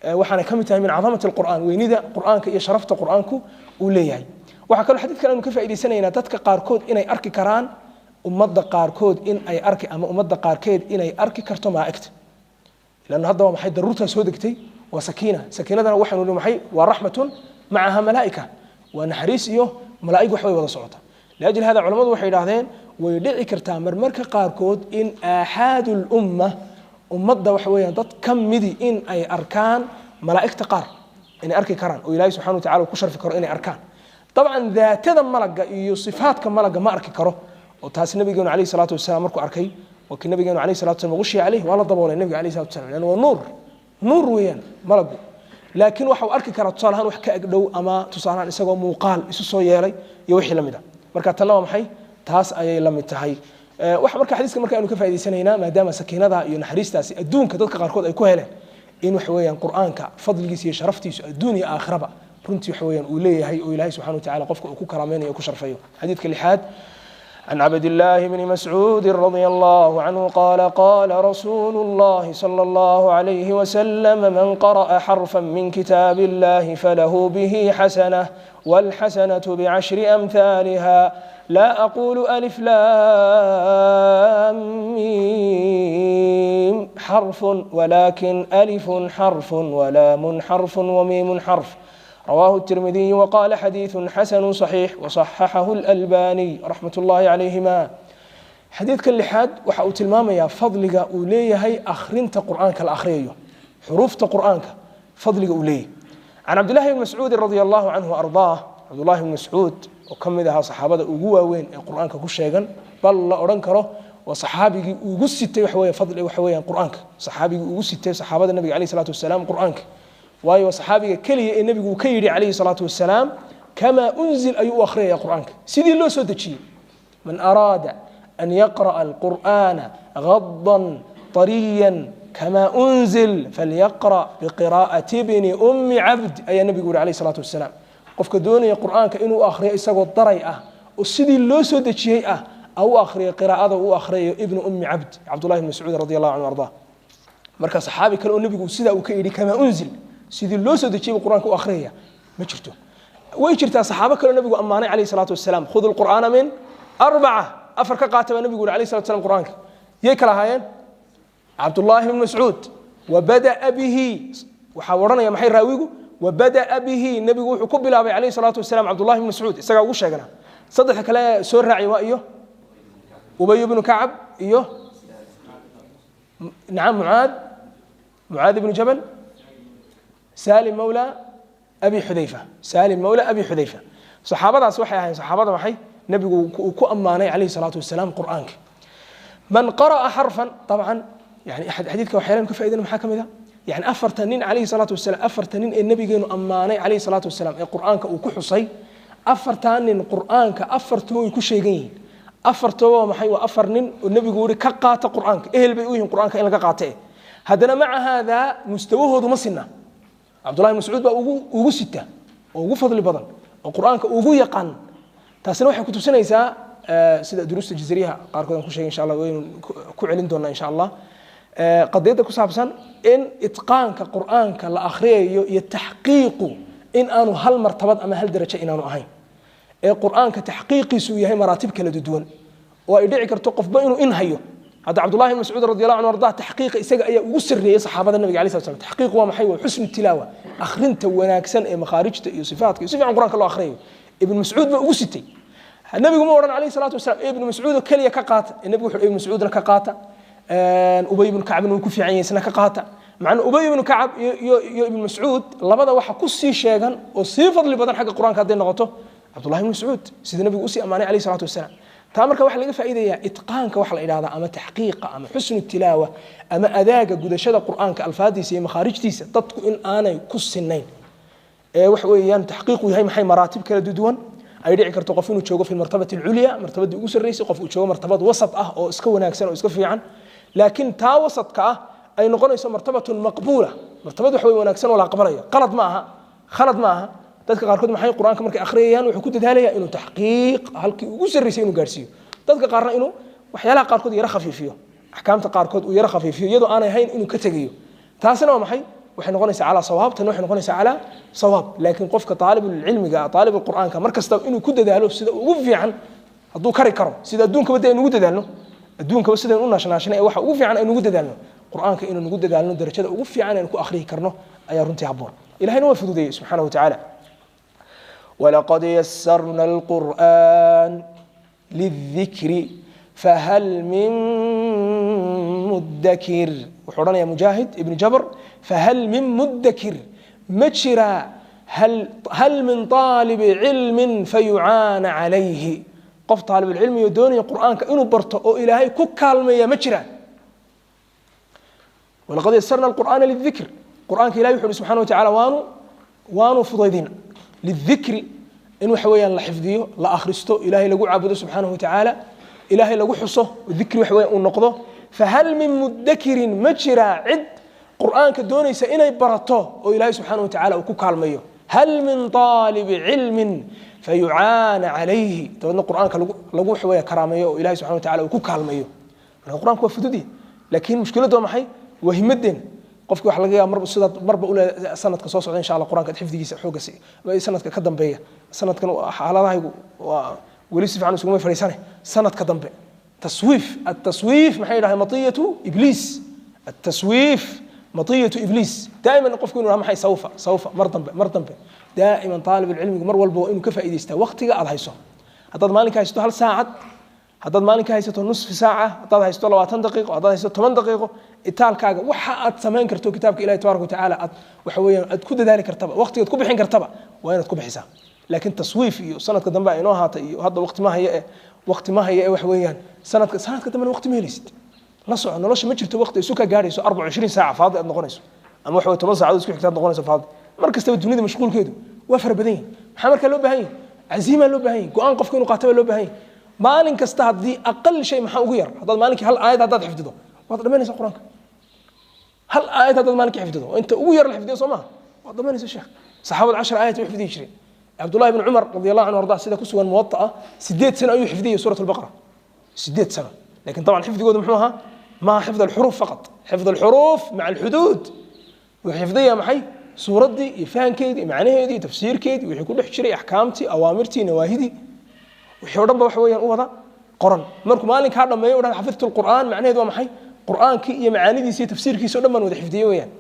Waxaana ka mid tahay min cadamati alqur'aan, weynida qur'aanka iyo sharafta qur'aanku uu leeyahay. Waxaa kaloo xadiidkan aynu ka faa'idaysanaynaa dadka qaarkood inay arki karaan, ummadda qaarkood in ay arki ama ummadda qaarkeed inay arki karto malaa'igta, lanna hadda waa maxay daruurtaa soo degtay? Waa sakiina. Sakiinadana waxaynu nihi maxay? Waa raxmatun macaha malaa'ika, waa naxariis iyo malaa'ig wax way wada socota. Liajli hada culamadu waxay yidhahdeen way dhici kartaa marmarka qaarkood in aaxaadu lumma, ummadda waxa weeyaan dad ka midi in ay arkaan malaa'igta qaar, inay arki karaan oo ilaahay subxana wa tacala ku sharfi karo inay arkaan. Dabcan daatada malagga iyo sifaadka malagga ma arki karo, oo taas nabigeenu alayhi salaatu wasalaam markuu arkay, waa kii nabigeenu alayhi salatu wasalam gushiya caleyh, waa la daboolay nabiga alayhi salatu wasalam, lan waa nuur, nuur weeyaan malaggu. Laakiin waxa uu arki karaa tusaale ahaan wax ka agdhow ama tusaale ahaan isagoo muuqaal isu soo yeelay iyo wixii la mid a. Marka tanna waa maxay? Taas ayay la mid tahay. Waxa marka xadiiska marka aynu ka faa'idaysanaynaa, maadaama sakiinada iyo naxariistaasi adduunka dadka qaarkood ay ku heleen, in waxa weeyaan qur'aanka fadligiisa iyo sharaftiisu adduun iyo aakhiraba Runtii waxa weeyaan uu leeyahay oo Ilaahay subxana wa tacala qofka uu ku karaameynayo o ku sharfayo. Xadiidka lixaad: عن عبد الله بن مسعود رضي الله عنه قال: قال رسول الله صلى الله عليه وسلم: من قرأ حرفا من كتاب الله فله به حسنة، والحسنة بعشر أمثالها، لا أقول ألف لام ميم حرف، ولكن ألف حرف ولام حرف وميم حرف. رواه الترمذي وقال: حديث حسن صحيح، وصححه الألباني رحمة الله عليهما. Xadiidka lixaad waxa uu tilmaamayaa fadliga uu leeyahay akhrinta Qur'aanka la akhriyayo, xuruufta Qur'aanka fadliga uu leeyahay. Can Cabdillahi bni Mascuudin radia allahu canhu ardaah. Cabdullahi bni Mascuud oo ka mid ahaa saxaabada ugu waaweyn ee Qur'aanka ku sheegan, bal la odhan karo waa saxaabigii ugu sitay waxa weeye fadli, waxa weeyaan Qur'aanka, saxaabigii ugu sitay saxaabada Nabiga calayhi salaatu wasalaam Qur'aanka, waayo waa saxaabiga keliya ee nebigu uu ka yidhi calayhi salaatu wasalaam kamaa unzil ayuu u akhriyaya Qur'aanka, sidii loo soo dejiyey. Man araada an yaqra'a alqur'ana gadan طariyan kama unzil falyaqra' biqiraa'ati bni ummi cabd, ayaa nebigu yihi calayhi salaatu wasalaam. Qofka doonaya Qur'aanka inuu akhriyo isagoo daray ah oo sidii loo soo dejiyey ah, a u akhriyo qiraa'ada u akhriyayo Ibnu Ummi Cabd, Cabdullahi bn Mascuud radi allahu canhu ardaa. Marka saxaabi kale oo nebigu sidaa uu ka yidhi kamaa unzil, sidii loo soo dejiyey buu Qur'aanka u akhriyaya, ma jirto. Way jirtaa saxaabo kaleo nebigu ammaanay calayhi salaatu wasalaam. Khudu lqur'aana min arbaca, afar ka qaata baa nebigu yidhi alayhi salatu wasalam Qur'aanka. Yay kala ahaayeen? Cabdullaahi bn Mascuud, wabada'a bihi. Waxaa odhanaya maxay raawigu? Wabada'a bihi, nebigu wuxuu ku bilaabay calayhi salaatu wasalaam Cabdullahi bn Mascuud, isagaa ugu sheegana. Saddexda kale soo raaciy waa iyo Ubay bnu Kacab iyo, nacam, Mucaad ibnu Jabal, Salim mawla Abi Xudayfa, Salim mawla Abi Xudayfa. Saxaabadaas waxay ahayn saxaabada maxay nebigu uu ku ammaanay calayhi salaatu wasalaam Qur'aanka. Man qara'a xarfan, dabcan yani xadiidka waxyaalan ka faaidana maxaa ka mid a? Yani afartan nin calayhi salaatu wasalaam, afartan nin ee nebigeenu ammaanay calayhi salaatu wasalaam ee Qur'aanka uu ku xusay, afartan nin Qur'aanka afartuba way ku sheegan yihiin. Afartuba waa maxay? Waa afar nin oo nebigu yihi ka qaata Qur'aanka, ehel bay u yihiin Qur'aanka in laga qaate. Haddana maca haadaa mustawahoodu ma sinna. Cabdullahi Mascuud baa ugu sita oo ugu fadli badan oo Qur'aanka ugu yaqaan. Taasina waxay kutusinaysaa sida duruusta jazariyaha qaarkood aan ku shegay, insha Allah waynu ku celin doonaa insha Allah, qadiyadda ku saabsan in itqaanka Qur'aanka la akhriyayo iyo taxqiiqu in aanu hal martabad ama hal darajo inaanu ahayn, ee Qur'aanka taxqiiqiisu yahay maraatib kala duwan oo ay dhici karto qofba inuu in hayo. Hadda Cabdullahi bn Mascuud radi allahu anhu ardah taxqiiqa isaga ayaa ugu sarreeyey saxaabada nabiga alay slat slam. Taxqiiqu waa maxay? Waa xusnu tilaawa, akhrinta wanaagsan ee makhaarijta iyo sifaatka iyo si fiican Qur'aanka loo akhriyayo. Ibn Mascuud baa ugu sitay. Nebigu ma odhan calayhi salaatu wasalaam Ibnu Mascuud oo keliya ka qaata. Nebigu wuxuu Ibnu Mascuudna ka qaata, Ubay ibnu Kacbna wuu ku fiican yahay, isna ka qaata. Macna Ubay ibnu Kacab iyo Ibnu Mascuud labada waxa ku sii sheegan oo sii fadli badan xagga Qur'aanka hadday noqoto Cabdullahi ibn Mascuud, sida nebigu usii ammaanay calayhi salaatu wasalaam. Taa marka waxaa laga faa'iidayaa itqaanka waxa la idhahdaa ama taxqiiqa ama xusnu tilaawa ama adaaga gudashada Qur'aanka alfaadiisa iyo makhaarijtiisa dadku in aanay ku sinayn, ee waxa weeyaan taxqiiqu yahay maxay? Maraatib kala duwan. Ay dhici karto qof inuu joogo fi martabati alculya, martabadii ugu sarreysay, qof uu joogo martabad wasat ah oo iska wanaagsan oo iska fiican, laakiin taa wasadka ah ay noqonayso martabatun maqbuula, martabad wax way wanaagsan oo la aqbalayo. Qalad ma aha, khalad ma aha. Dadka qaarkood maxay Qur'aanka markay akhriyayaan wuxuu ku dadaalaya inuu taxqiiq halkii ugu sarreysay inuu gaarsiiyo, dadka qaarna inuu waxyaalaha qaarkood yaro khafiifiyo, axkaamta qaarkood uu yaro khafiifiyo, iyadoo aanay ahayn inuu ka tegayo. Taasina waa maxay? Waxay noqonaysaa calaa sawaab, tan waxay noqonaysaa calaa sawaab. Laakiin qofka taalibulcilmiga ah, taalibulqur'aanka, mar kasta inuu ku dadaalo sida ugu fiican hadduu kari karo, sida adduunkaba dee aynu ugu dadaalno, adduunkaba sidaynu u naashnaashnay ee waxa ugu fiican aynu ugu dadaalno, Qur'aanka inuu nagu dadaalno darajada ugu fiican aynu ku akhriyi karno ayaa runtii habboon. Ilahayna waa fududeeyey subxaanahu watacaala: walaqad yasarna alqur'aan lidikri fahal min mudakir. Wuxuu odhanaya Mujaahid ibn Jabr: fahal min mudakir, ma jiraa, hal min aalibi cilmin fayucaana calayhi, qof taalibulcilmiyo doonaya Qur'aanka inuu barto oo Ilaahay ku kaalmeeya ma jiraan? Walaqad yasarna alqur'aana lidikr. Qur'aanka Ilahay wuxu uhi subxana wa tacala waanu fudaydin lidikri, in waxa weeyaan la xifdiyo, la akhristo, Ilaahay lagu caabudo subxaanahu wa tacaala, Ilaahay lagu xuso, dikri waxa weyan uu noqdo. Fahal min mudakirin, ma jiraa cid Qur'aanka doonaysa inay barato oo Ilaahay subxaana wa tacala uu ku kaalmayo? Hal min taalibi cilmin fayucaana calayhi. Dabeedna Qur'aanka lagu waxweeya karaameeyo oo Ilahay subxana wa tacala uu ku kaalmeeyo. Marka Qur'aanku waa fududi, laakiin mushkiladdu waa maxay? Waa himaddeena. Qofki waxa laga yaaba marba sidaad marba ule sanadka soo socda insha Allah Qur'aanka xifdigiisa xoogga si sanadka ka dambeeya, sanadkan xaaladahaygu waa weli si fiican isuguma fadhiisane, sanadka dambe. Taswiif, ataswiif maxay yidhahdeen? Matiyatu ibliis. Ataswiif matiyatu ibliis. Daa'iman qofku inuu maxay sawfa sawfa, mar dambe, mar dambe. Daa'iman taalib cilmigu mar walba waa inuu ka faa'iidaystaa waqtiga aad hayso. Haddaad maalinka haysato hal saacad, haddaad maalinka haysato nusfi saaca, haddaad haysato 20 daqiiqo, haddaad haysato 10 daqiiqo, itaalkaaga waxa aad samayn karto kitaabka Ilahi tabaraka watacaala aad waxa weeyaan aad ku dadaali kartaba, waqtigaad ku bixin kartaba waa inaad ku bixisaa. Laakiin taswiif iyo sanadka dambe ay inoo ahaatay iyo hadda waqti ma haya e, waqti ma haya e, waxa weeyaan sanadka dambena waqti ma helaysid. La soco, nolosha ma jirto waqti isu ka gaadhayso 24 saaca faadi aad noqonayso, ama waxa 10 saacadood isku xigta aad noqonayso faadi. Mar kastaba dunida mashquulkeedu waa fara badan yahay. Maxaa markaa loo baahan yahay? Caziimaa loo baahan yahay, go-aan qofka inuu qaato baa loo baahan yahay. Maalin kasta haddii aqal shay maxaa ugu yar, haddaad maalinkii hal aayad haddaad xifdido waad dhammaynaysaa Qur-aanka. Hal aayad haddaad maalinkii xifdido oo inta ugu yar la xifdiyo soo maha, waad dhammaynaysaa sheekh. Saxaabada 10 aayad way xifdiyi jireen. Cabdullahi ibn Cumar radi allahu canhu ardaa, sida ku sugan Muwata'a, 8 sano ayuu xifdiyay suurat albaqara, 8 sano. Lakin طبعا xifdigoodu muxuu ahaa? Maaha xifd alxuruuf faqat, xifd alxuruuf maca alxuduud. Wuxuu xifdaya maxay? Suuraddii iyo fahankeedii iyo macnaheedii iyo tafsiirkeedii, wixii ku dhex jiray, axkaamtii, awaamirtii, nawaahidii, wixii o dhan ba waxa weeyaan u wada qoran. Markuu maalinkaa dhammeeyo u dhahda xafidtu lqur'aan, macnaheedu waa maxay? Qur'aankii iyo macaanidiisa iyo tafsiirkiisa o dhan baan wada xifdiyey weeyaan.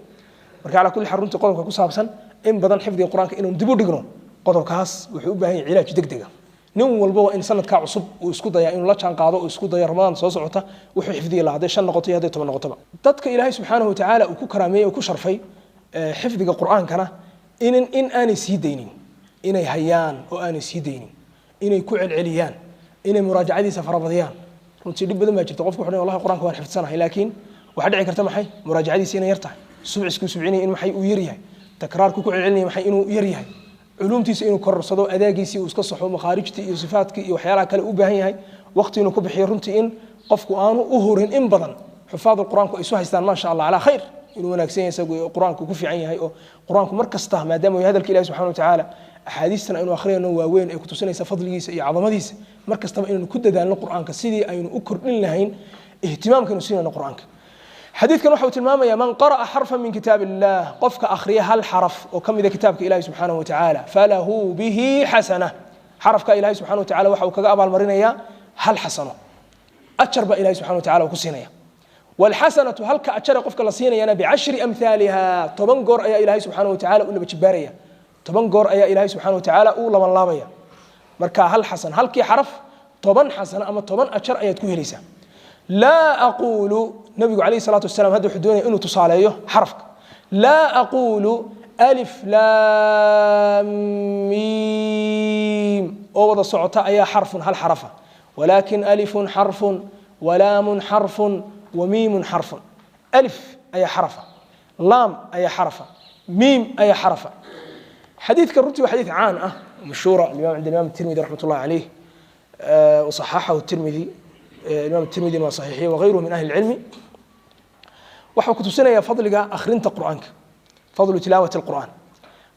Marka calaa kulli xaal runtii qodobka ku saabsan in badan xifdiga Qur'aanka inuu dib u dhigno, qodobkaas wuxuu u baahan yahay cilaaj degdega. Nin walba waa in sanadkaa cusub uu isku dayaa inuu la jaan qaado, uu isku dayo Ramadaan soo socota wuxuu xifdiyi lahaa, hadday 5 noqoto iyo hadday 10 noqotoba. Dadka Ilaahay subxaanahu watacaala uu ku karaameeyey oo ku sharfay xifdiga Qur'aankana in aanay sii daynin, inay hayaan oo aanay sii daynin, inay ku celceliyaan, inay muraajacadiisa farabadiyaan. Runtii dhib badan baa jirta. Qofku wuxuu wallahi Qur'aanka waan xifdidsanahay, laakiin waxaa dhici karta maxay? Muraajacadiisa inay yar tahay, subciskuu subcinaya in maxay uu yar yahay, takraarku ku celcelinaya maxay inuu yar yahay, culumtiisa inuu kororsado, adaagiisii uu iska saxo, makhaarijtii iyo sifaatkii iyo waxyaalaha kale u baahan yahay waqti inuu ku bixiyo. Runtii in qofku aanu u hurin in badan. Xufaadu Qur-aanku ay isu haystaan maasha Allah calaa khayr inuu wanaagsan yahay isagu Qur-aanku ku fiican yahay, oo Qur-aanku mar kasta maadaama uu hadalka Ilahi subxana wa tacaala, axaadiistan aynu akhriyayno waaweyn ee kutusinaysa fadligiisa iyo cadamadiisa, mar kastaba inaynu ku dadaalno Qur-aanka sidii aynu u kordhin lahayn ihtimaamkaynu siinayno Qur-aanka. Xadiidkan waxa uu tilmaamaya man qara'a xarfan min kitaab illah, qofka akhriya hal xaraf oo ka mida kitaabka Ilahi subxaanahu wa tacaala, falahu bihi xasana. Xarafka Ilahi subxana wa tacala waxa uu kaga abaalmarinayaa hal xasano, ajar baa Ilahi subxana wa tacala uu ku siinaya. Waalxasanatu, halka ajare qofka la siinayana, bicashri amhaaliha, 10 goor ayaa Ilahay subxaana wa tacala u laba jibaaraya, 10 goor ayaa Ilahay subxana wa tacaala u laban laabaya. Marka hal xasan, halkii xaraf 10 xasano ama 10 ajar ayaad ku helaysaa. Laa aquulu, nabigu calayhi salaatu wasalaam hadda wuxuu doonaya inuu tusaaleeyo xarafka. Laa aquulu alif laam miim oo wada socota ayaa xarfun hal xarafa, walaakin alifun xarfun walaamun xarfun wamiimun xarfun. Alif ayaa xarafa, laam ayaa xarafa, miim ayaa xarafa. Xadiidka runtii waa xadiid caan ah, mashhuura cinda imam Tirmidi raxmat ullahi caleyh, wasaxaxahu Tirmidi, imam Tirmidina waa saxiixiyey wagayruhu min ahli ilcilmi. Waxuu ku fadliga akhrinta Qur'aanka, fadlu tilaawati alqur'aan.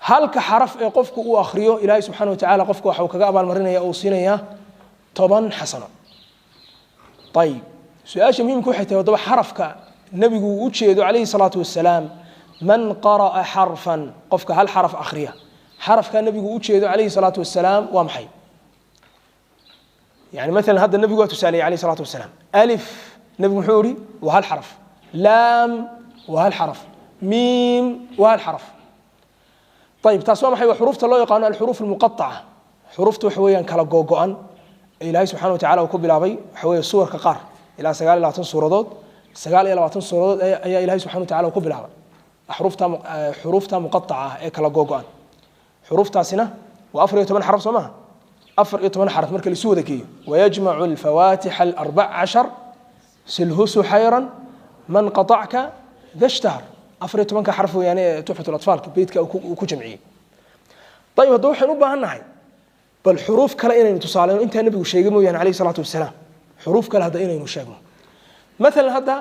Halka xaraf ee qofku uu akhriyo Ilaahay subxana wa tacala qofka waxa uu kaga abaalmarinaya oo uu siinayaa 10 xasano. Ayib, su-aasha muhimka waxay tahay haddaba xarafka nebigu uu u jeedo calayhi salaatu wasalaam, man qara'a xarfan, qofka hal xaraf akhriya, xarafka nebigu u jeedo calayhi salaatu wasalaam waa maxay? Yani maalan hadda nebigu waa tusaaleeyey alayhi salaatu wasalaam. Alif nebigu muxuu yihi? Waa hal xaraf. Laam waa hal xaraf. Miim waa hal xaraf. Ayib, taas waa maxay? Waa xuruufta loo yaqaano alxuruuf almuqaaca, xuruufta waxa weeyaan kala googo-an ee Ilaahay subxana wa tacala uu ku bilaabay waxa weeye suwarka qaar, ilaa 29 suuradood, 29 suuradood ayaa Ilahay subxana wa tacala uu ku bilaabay xuruufta muqaaca ah ee kala googo-an. Xuruuftaasina waa 14 xaraf soo maha? 14 xaraf marka laisu wada geeyo, wayajmacu alfawaatixa alarbac cashar silhusu xayran man qaطacka dashtahar. 14-ka xaraf weeyaane ee tuxfat latfaalka beytka uu ku jamciyey. Ayib, haddaba waxaynu u baahan nahay bal xuruuf kale inaynu tusaaleyno intaa nebigu sheegay mooyaane alayhi salaatu wasalaam. Xuruuf kale hadda inaynu sheegno, maalan hadda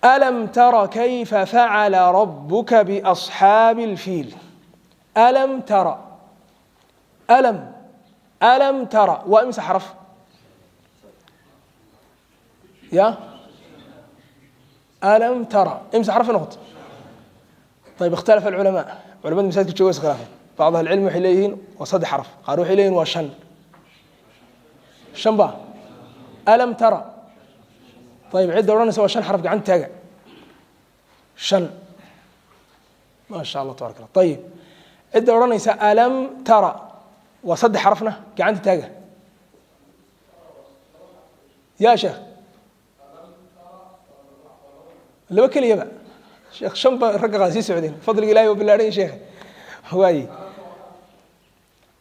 alam tara kayfa facala rabuka biasxaabi alfiil. Alam tara, alam, alam tara waa imse xaraf? Ya alam tara imse xaraf noqoto? Ayib, ikhtalafa alculamaa, culamada masaajidka jooga is khilaafeen. Bacd ahlicilmi waxay leeyihiin waa 3 xaraf, qaar waxay leeyihin waa 5. 5 ba alam tara. Ayib, cidda odhanaysa waa 5 xaraf gacanta taaga. 5, ma sha Allah, tabarak Allah. Ayib, cidda odhanaysa alam tara waa 3 xarafna gacanta taaga. Ya sheekh, 2 keliyaba sheekh, 5 ba ragga qaar sii socdeen. Fadliga ilahay waa bilaadhan sheekh. Waaye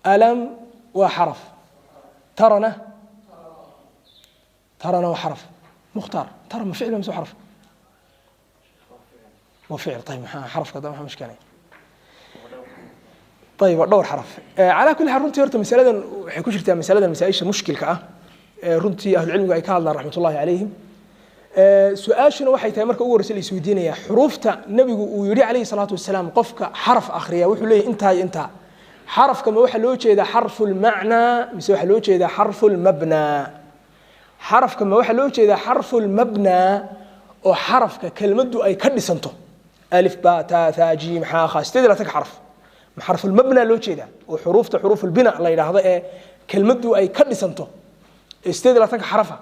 alam waa xaraf, tarana, tarana waa xaraf. Mukhtaar, tara ma ficil mise xaraf? Waa ficil. Ayib, maxaa xarafka da maxaa mushkilay? Ayib, waa dhowr xaraf. Calaa kulli xaal, runtii horta masaladan waxay ku jirtaa masaladan masaa-isha mushkilka ah ee runtii ahlucilmigu ay ka hadlaan raxmatullahi calayhim. Su-aashuna waxay tahay marka ugu horreysa la isweydiinaya, xuruufta nebigu uu yidhi calayhi salaatu wasalaam qofka xaraf akhriya wuxuu leeyahy intaa iyo intaa, xarafka ma waxaa loo jeedaa xarfu lmacnaa mise waxaa loo jeedaa xarfu lmabnaa? Xarafka ma waxaa loo jeedaa xarfu lmabnaa oo xarafka kelmaddu ay ka dhisanto, alif ba ta tha jim xa kha, 28 xaraf, ma xarfulmabnaa loo jeedaa oo xuruufta xuruufulbina la yidhaahdo ee kelmaddu ay ka dhisanto ee 28 xarafa,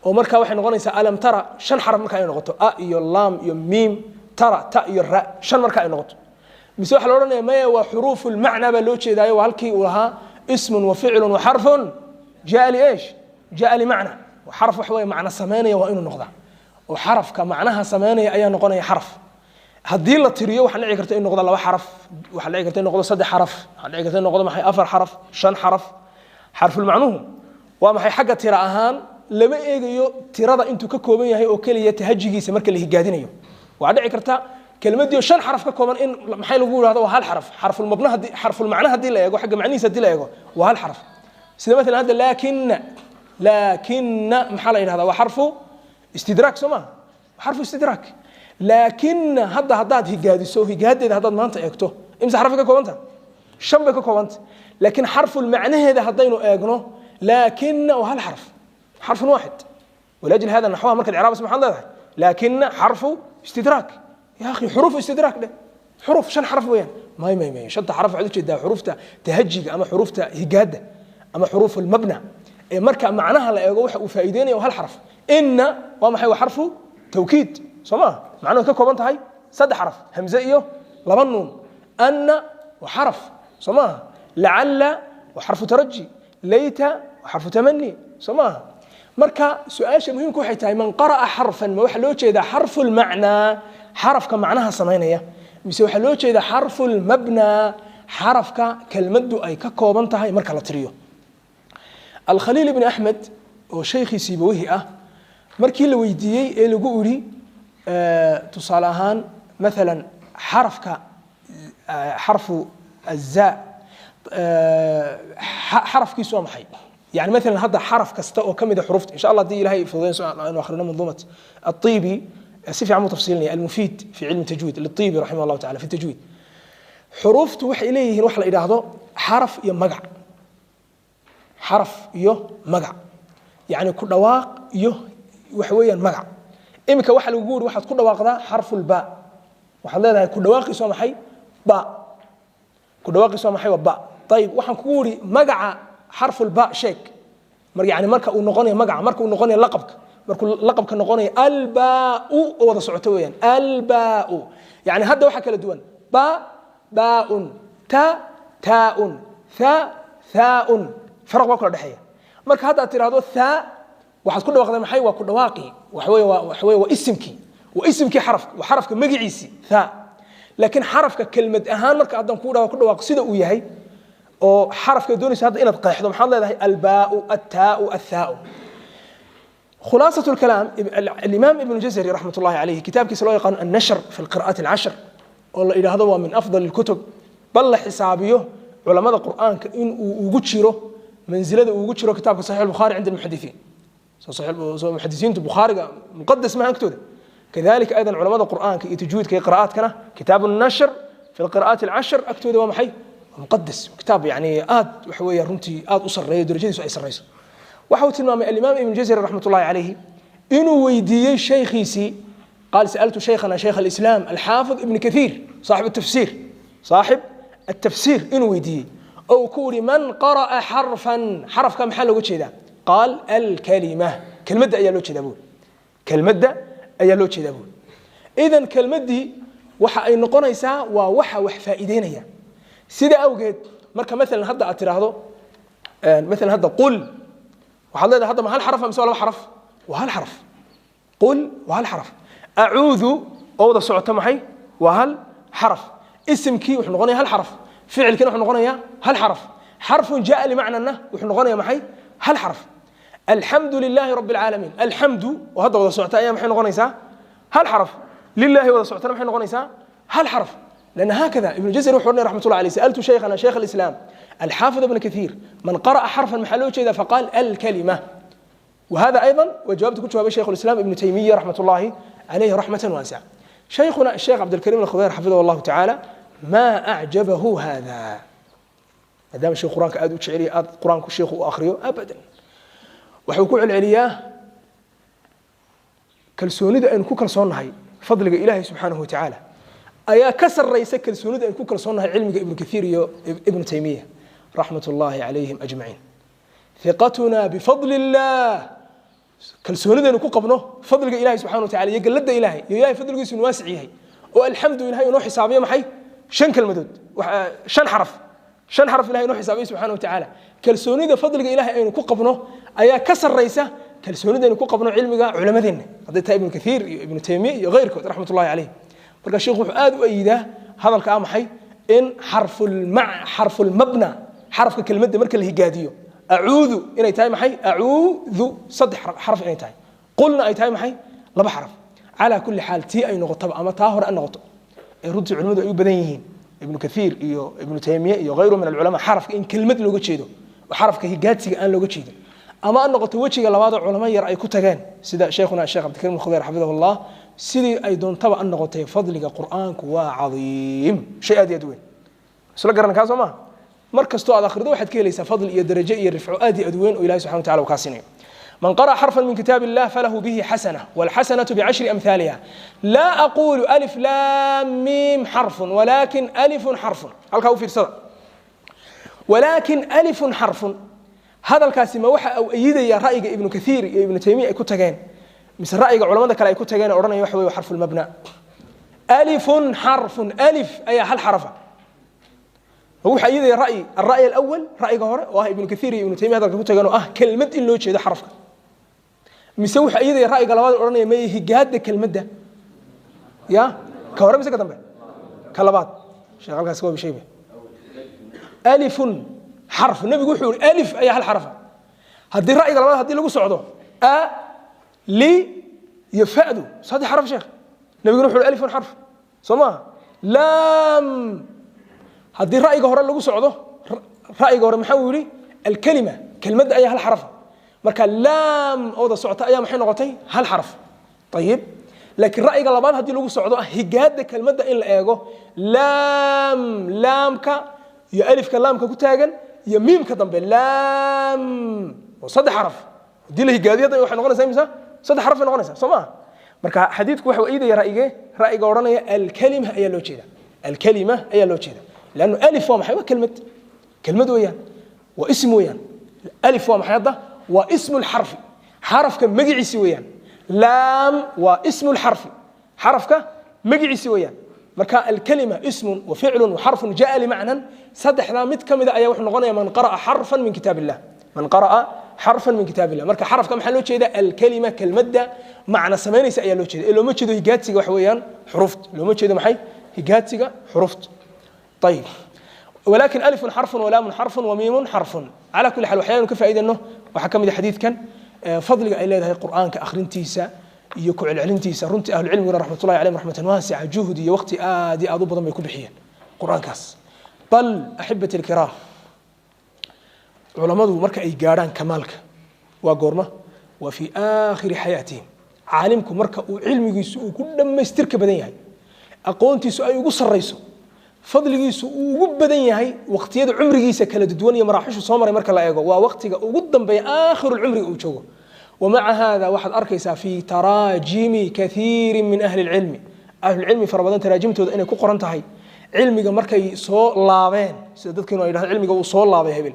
oo markaa waxay noqonaysaa alam tara 5 xaraf marka ay noqoto, a iyo laam iyo miim, tara ta iyo ra, 5 marka ay noqoto? Mise waxaa la odhanaya maya, waa xuruufulmacnaa baa loo jeedaayo, waa halkii uu lahaa ismun wa ficlun wa xarfun jaa lieesh jaa limacna. Xaraf waxa weeye macno samaynaya waa inuu noqdaa, oo xarafka macnaha samaynaya ayaa noqonaya xaraf. Haddii la tiriyo waxaa dhici karta in noqdo 2 xaraf, waxaa dhici karta in noqdo 3 xaraf, waxaa dhici karta in noqdo maxay 4 xaraf, 5 xaraf. Xarfulmacnuhu waa maxay? Xagga tira ahaan lama eegayo tirada intuu ka kooban yahay oo keliya tahajigiisa marka la higaadinayo. Waxaa dhici karta kelmaddii oo 5 xaraf ka kooban in maxay lagu yidhahdo waa hal xaraf. Xarfulmabna haddii, xarfulmacna haddii la eego, xagga macnihiisa haddii la eego, waa hal xaraf. Sida maalan hadda laakina, laakina maxaa la yidhahdaa? Waa xarfu istidraak, soo maha? Xarfu istidraak. Laakina hadda haddaad higaadiso, higaadeeda haddaad maanta eegto, imse xarafay ka koobanta? 5 bay ka koobanta. Laakiin xarful macnaheeda haddaynu eegno, laakina waa hal xaraf, xarfun waaxid. Walajli hada naxwaha markaad icraabas maxaad leedahay? Laakina xarfu istidraak. Ya akhi, xuruuf istidraak dheh, xuruuf 5 xaraf weeyaan. May may may, 5ta xaraf waxaad ujeedaa xuruufta tahajiga ama xuruufta higaada ama xuruuf almabna ee marka macnaha la eego waxa uu faa'iideynaya waa hal xaraf. Inna waa maxay? Waa xarfu tawkiid, soo maa? Macnuhu ka kooban tahay 3 xaraf, hamze iyo 2 nuun. Anna waa xaraf, soo maaha? Lacalla waa xarfu taraji, layta waa xarfu tamani, soo maaha? Marka su-aasha muhiimka waxay tahay, man qara'a xarfan ma waxaa loo jeedaa xarfu lmacnaa, xarafka macnaha samaynaya, mise waxaa loo jeedaa xarfu lmabnaa, xarafka kelmaddu ay ka kooban tahay marka la tiriyo? Alkhaliil ibni Axmed oo shaykhii Siibawihi ah markii la weydiiyey ee lagu idhi tusaale ahaan maalan xarafka xarfu azaa xarafkiisu waa maxay, yani maalan hadda xaraf kasta oo ka mid a xurufta, insha Allah haddii ilahay fududeyn aynu akhrino manduumat الطibi, si fiican buu tafsiilinaya, almufiid fi cilmi tajwiid liطibi raximah allahu tacala fi tajwiid. Xuruuftu waxay leeyihiin wax la idhaahdo xaraf iyo magac, xaraf iyo magac, yani ku dhawaaq iyo waxa weeyaan magac. Iminka waxa lagugu yidhi waxaad ku dhawaaqdaa xarfulba, waxaad leedahay ku dhawaaqiisu waa maxay? Ba. Ku dhawaaqiisu waa maxay? Waa ba. Ayib, waxaan kugu yidhi magaca xarfulba sheeg. Mar yani marka uu noqonayo magaca, marka uu noqonayo laqabka, markuu laqabka noqonayo albaau oo wada socoto weeyaan albaau. Yani hadda waxaa kala duwan ba baaun, ta taaun, tha thaaun, faraq baa kala dhexeeya. Marka hadda aad tidhahdo thaa, waxaad ku dhawaaqday maxay? Waa ku dhawaaqii, waxa weeye waa, waxa weeye waa isimkii, waa isimkii xarafka, waa xarafka magaciisii thaa. Laakiin xarafka kelmad ahaan marka haddaan ku dhawaaq, ku dhawaaq sida uu yahay oo xarafka doonaysa hadda inaad qeexdo, maxaad leedahay? Albaau, attaau, athaau. خلاصة الكلام، الإمام ابن الجزري رحمة الله عليه كتاب كيس يقان النشر في القراءات العشر، والله إلى هذا هو من أفضل الكتب، بل حسابيه علماء القرآن إن وجشره منزلة وجشره كتاب صحيح البخاري عند المحدثين، صحيح المحدثين البخاري مقدس ما مكتوب. كذلك أيضا علماء القرآن كي تجويد كي قراءات كنا كتاب النشر Fi lqira'aat alcashar agtooda waa maxay? Muqadas, kitaab yani aad waxa weeya runtii aad u sarreeyo, darajadiisu ay sarreyso. Waxa uu tilmaamay alimaam Ibn Jazari raxmat ullahi calayhi inuu weydiiyey shaykhiisii. قال: سألت شيخنا شيخ الإسلام الحافظ ابن كثير صاحب التفسير، صاحب التفسير، إنه ويدي أو كوري: من قرأ حرفا، حرف كم حلو كذا؟ قال: الكلمة، كلمة أيا لو كذا بول، كلمة أيا لو كذا بول. إذا كلمة دي waxa ay noqonaysaa waa waxa wax faa'iideynaya. Sida awgeed marka maalan hadda aad tiraahdo maalan hadda qul, waxaad leedahay hadda ma hal xaraf mise waa laba xaraf? Waa hal xaraf. Qul waa hal xaraf. Acuudu oo wada socota maxay? Waa hal xaraf. Isimkii wuxuu noqonaya hal xaraf, ficilkiina wuxuu noqonayaa hal xaraf, xarfun jaa limacnana wuxuu noqonaya maxay? Hal xaraf. Alxamdu lilaahi rabbi alcaalamiin, alxamdu oo hadda wada socota ayaa maxay noqonaysaa? Hal xaraf. Lilahi wada socotana maxay noqonaysaa? Hal xaraf. لأن هكذا ابن الجزري وحورني رحمة الله عليه: سألت شيخنا شيخ الإسلام الحافظ ابن كثير من قرأ حرفا محلو كذا؟ فقال: الكلمة. وهذا أيضا وجاوبت كنت شيخ الإسلام ابن تيمية رحمة الله عليه رحمة واسعة. شيخنا الشيخ عبد الكريم الخضير حفظه الله تعالى ما أعجبه هذا، ما دام الشيخ قرآنك أدو شعري قرآنك الشيخ وآخريه أبدا وحكوع العلياه. Kalsoonida aynu ku kalsoonnahay fadliga Ilaahay subxaanahu watacaala ayaa ka sarraysa kalsoonida aynu ku kalsoonnahay cilmiga Ibnu Kathiir iyo Ibnu Taymiya raxmat ullaahi calayhim ajmaciin. Hiqatuna bifadli illaah, kalsoonidaynu ku qabno fadliga Ilahay subxana watacala iyo galladda Ilahay iyo Ilahay fadligiisu inu waasic yahay, oo alxamdu Ilahay inoo xisaabiyo maxay? Shan kelmadood, shan xaraf, shan xaraf Ilahay inoo xisaabiyo subxana watacaala. Kalsoonida fadliga Ilahay aynu ku qabno ayaa ka sarraysa kalsoonidaynu ku qabno cilmiga culamadeenna, hadday tahay Ibnu Kathiir iyo Ibnu Taymiya iyo keyrkood raxmat ullahi calayh. Marka sheikhu wuxuu aad u ayidaa hadalka ah maxay? In xarfulmabna, xarafka kelmadda marka la higaadiyo, acuudu inay tahay maxay? Acuudu saddex xaraf inay tahay, qulna ay tahay maxay? Laba xaraf. Calaa kulli xaal, tii ay noqotaba ama taa hore a noqoto ee runtii culimmadu ay u badan yihiin, Ibnu Kathiir iyo Ibnu Taymiye iyo hayru min alculamaa, xarafka in kelmad looga jeedo oo xarafka higaadsiga aan looga jeedin, ama ha noqoto wejiga labaadoo culamo yar ay ku tageen sida sheikhuna Sheekh Cabdikarim Alkhudeer xafidahu Allah, sidii ay doontaba a noqotay, fadliga Qur'aanku waa cadiim, shay aad iyo aad u weyn. Isla garan kaa soo maha? Mar kastoo aad akhrido waxaad ka helaysaa fadli iyo darajo iyo rifco aad iyo aad weyn oo Ilahi subxana wa tacala uu kaa siinayo. من قرأ حرفا من كتاب الله فله به حسنة، والحسنة بعشر أمثالها. لا أقول ألف لام ميم حرف ولكن ألف حرف. هل كاو في رسالة ولكن ألف حرف؟ هذا الكاسم waxa uu ayidaya ra'yiga Ibnu Kathiir iyo Ibnu Taymiya ay ku tageen mise ra'yiga culamada kale ay ku tageen oranaya waxa weeye xarfu mabna? Alifun xarfun, alif ayaa hal xarafa. Wuxuu ayidaya ra'yi الرأي الأول, ra'yiga hore oo ah Ibnu Kathiir iyo Ibnu Taymiya hadalka ku tageen oo ah kelmad in loo jeedo xarafka, mise wuxuu ayidaya ra'yiga labaad oranaya may higaada kelmadda? Ya ka hore mise ka dambe? Ka labaad. Sheekh halkaas waa bishayba alifun xarf. Nabigu wuxuu yihi alif ayaa hal xarafa. Haddii ra'yiga labaad haddii lagu socdo, a li iyo fa'du saddex xaraf, sheekh. Nabiguna wuxuu yihi alifun xarf, soo maaha? Laam haddii ra'yiga hore lagu socdo, ra'yiga hore maxaa uu yihi? Alkalima, kelmadda ayaa hal xarafa. Marka laam ooda socota ayaa maxay noqotay? Hal xaraf. Ayib, laakiin ra'yiga labaad haddii lagu socdo ah higaada kelmadda in la eego, laam, laamka iyo alifka laamka ku taagan iyo miimka dambe, laam oo saddex xaraf, haddii la higaadiyo hadda waxay noqonaysaa imisa? Saddex xaraf bay noqonaysaa, soo maaha? Marka xadiidku waxa uu eedaya ra'yige ra'yiga odhanaya alkalima ayaa loo jeeda, alkalima ayaa loo jeeda. Lannu alif waa maxay? Waa kelmad, kelmad weeyaan, waa ism weeyaan. Alif waa maxay hadda? Waa ismu lxarfi, xarafka magiciisi weeyaan. Laam waa ismu lxarfi, xarafka magiciisi weeyaan. Marka alkalima ismun wa ficlun wa xarfun jaa limacnan, saddexdaa mid ka mida ayaa wuxuu noqonaya man qara'a xarfan min kitaab illah, man qara'a xarfan min kitaab illah. Marka xarafka maxaa loo jeeda? Alkalima, kelmadda macna samaynaysa ayaa loo jeeda, ee looma jeedo higaadsiga waxa weeyaan xuruufta. Looma jeedo maxay? Higaadsiga xuruufta. Ayib, ولكن ألف حرف ولام حرف وميم حرف. على كل حال، waxyaalaynu ka faa'iidayno waxaa ka mid ah xadiidkan fadliga ay leedahay Qur'aanka akhrintiisa iyo ku celcelintiisa. Runtii ahlucilmiguna raxmatullahi calayhim raxmatan waasica juhd iyo waqti aad iyo aad u badan bay ku bixiyeen Qur'aankaas. Bal axibati alkiraam, culammadu marka ay gaadhaan kamaalka waa goorma? Waa fii aakhiri xayaatihim. Caalimku marka uu cilmigiisu uu ku dhammaystirka badan yahay, aqoontiisu ay ugu sarrayso, Fadligiisu uu ugu badan yahay waqtiyada cumrigiisa kala duwan iyo maraaxishu soo maray marka la eego, waa waqtiga ugu dambeeya, aakhiru cumriga uu joogo. ومع هذا waxaad arkaysaa في تراجم كثير من أهل العلم, ahlulcilmi fara badan taraajimtooda inay ku qoran tahay cilmiga markay soo laabeen, sida dadkiinu ay yidhahdaan cilmiga uu soo laabay hebel,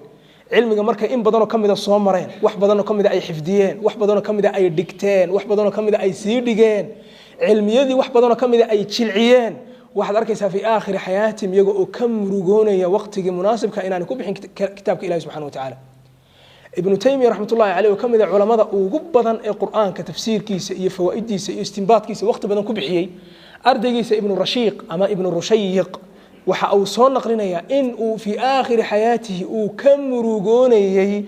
cilmiga markay in badanoo ka mida soo mareen, wax badanoo ka mida ay xifdiyeen, wax badanoo ka mida ay dhigteen, wax badanoo ka mida ay sii dhigeen, cilmiyadii wax badanoo ka mida ay jilciyeen, waxaad arkaysaa في آخر حياتهم iyaga oo ka murugoonaya waqtigii munaasibka inaanay ku bixin kitaabka Ilahi subxana wa tacaala. Ibnu Taymiya raxmatullahi caleyh oo ka mid a culamada ugu badan ee Qur'aanka tafsiirkiisa iyo fawaa'idiisa iyo istinbaadkiisa waqti badan ku bixiyey, ardaygiisa Ibnu Rashiiq ama Ibnu Rushayiq waxa uu soo naqlinayaa in uu في آخر حياته uu ka murugoonayey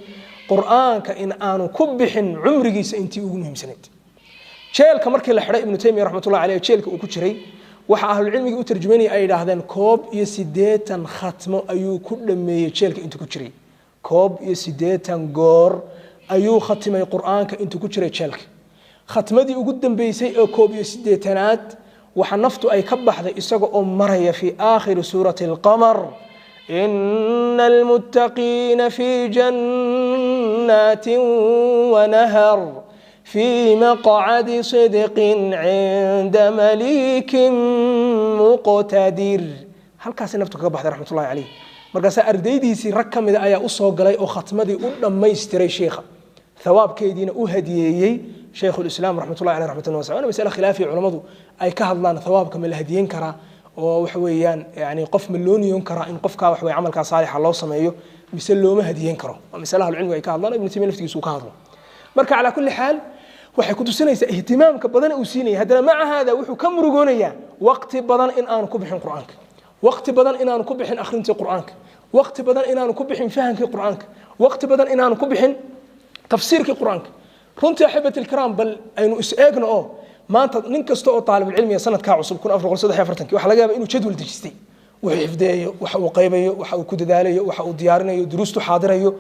Qur'aanka in aanu ku bixin cumrigiisa intii ugu muhiimsanayd. Jeelka markii la xidhay Ibnu Taymiya raxmatullahi caleyh, jeelka uu ku jiray, waxa ahlulcilmigii u tarjumanaya ay yidhaahdeen 81 khatmo ayuu ku dhameeyey jeelka intuu ku jiray. 81 goor ayuu khatimay Qur'aanka intuu ku jiray jeelka. Khatmadii ugu dambeysay ee 81aad waxa naftu ay ka baxday isaga oo maraya في آخر سورة القمر: إن المتقين في جنات ونهر في مقعد صدق عند مليك مقتدر. Halkaasi naftu kaga baxday raxmatullahi caleyh. Markaasaa ardaydiisii rag ka mida ayaa usoo galay oo khatmadii u dhammaystiray sheikha, thawaabkeediina u hadiyeeyey Shaykhulislaam raxmatullahi caleyh raxmatan wasica. Waana masale khilaafiya, culamadu ay ka hadlaan thawaabka ma la hadiyeyn karaa oo waxa weeyaan yani qof ma loo niyoon karaa in qofkaa wax weye camalkaa saalixa loo sameeyo, mise looma hadiyeyn karo. Waa masale ahlucilmigu ay ka hadlaan, Ibnu Taymiya laftigiisu uu ka hadlo. Marka calaa kulli xaal waxay ku tusinaysaa ihtimaamka badan uu siinaya. Haddana maca haada wuxuu ka murugoonayaa waqti badan in aanu ku bixin Qur'aanka, waqti badan inaanu ku bixin akhrintii Qur'aanka, waqti badan inaanu ku bixin fahamkii Qur'aanka, waqti badan inaanu ku bixin tafsiirkii Qur'aanka. Runtii أحبتي الكرام, bal aynu is eegno oo maanta nin kasta oo taalibulcilmiga sanadkaa cusub 1443-kii waxaa laga yaaba inuu jadwal dejistay, wuxuu xifdeeyo, waxa uu qaybayo, waxa uu ku dadaalayo, waxa uu diyaarinayo, duruustu xaadirayo.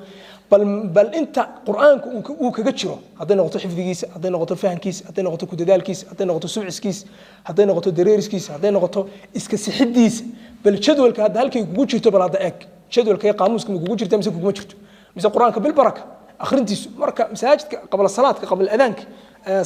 Bal inta Qur'aanka uu kaga jiro, hadday noqoto xifdigiisa, hadday noqoto fahamkiisa, hadday noqoto ku dadaalkiisa, hadday noqoto subciskiisa, hadday noqoto dareeriskiisa, hadday noqoto iska sixidiisa, bal jadwalka hadda halkay kugu jirto bal hadda eeg. Jadwalka iyo qaamuuska ma kugu jirta mise kuguma jirto? Mise Qur'aanka bilbaraka akhrintiisu marka masaajidka qabla salaadka, qabla adaanka,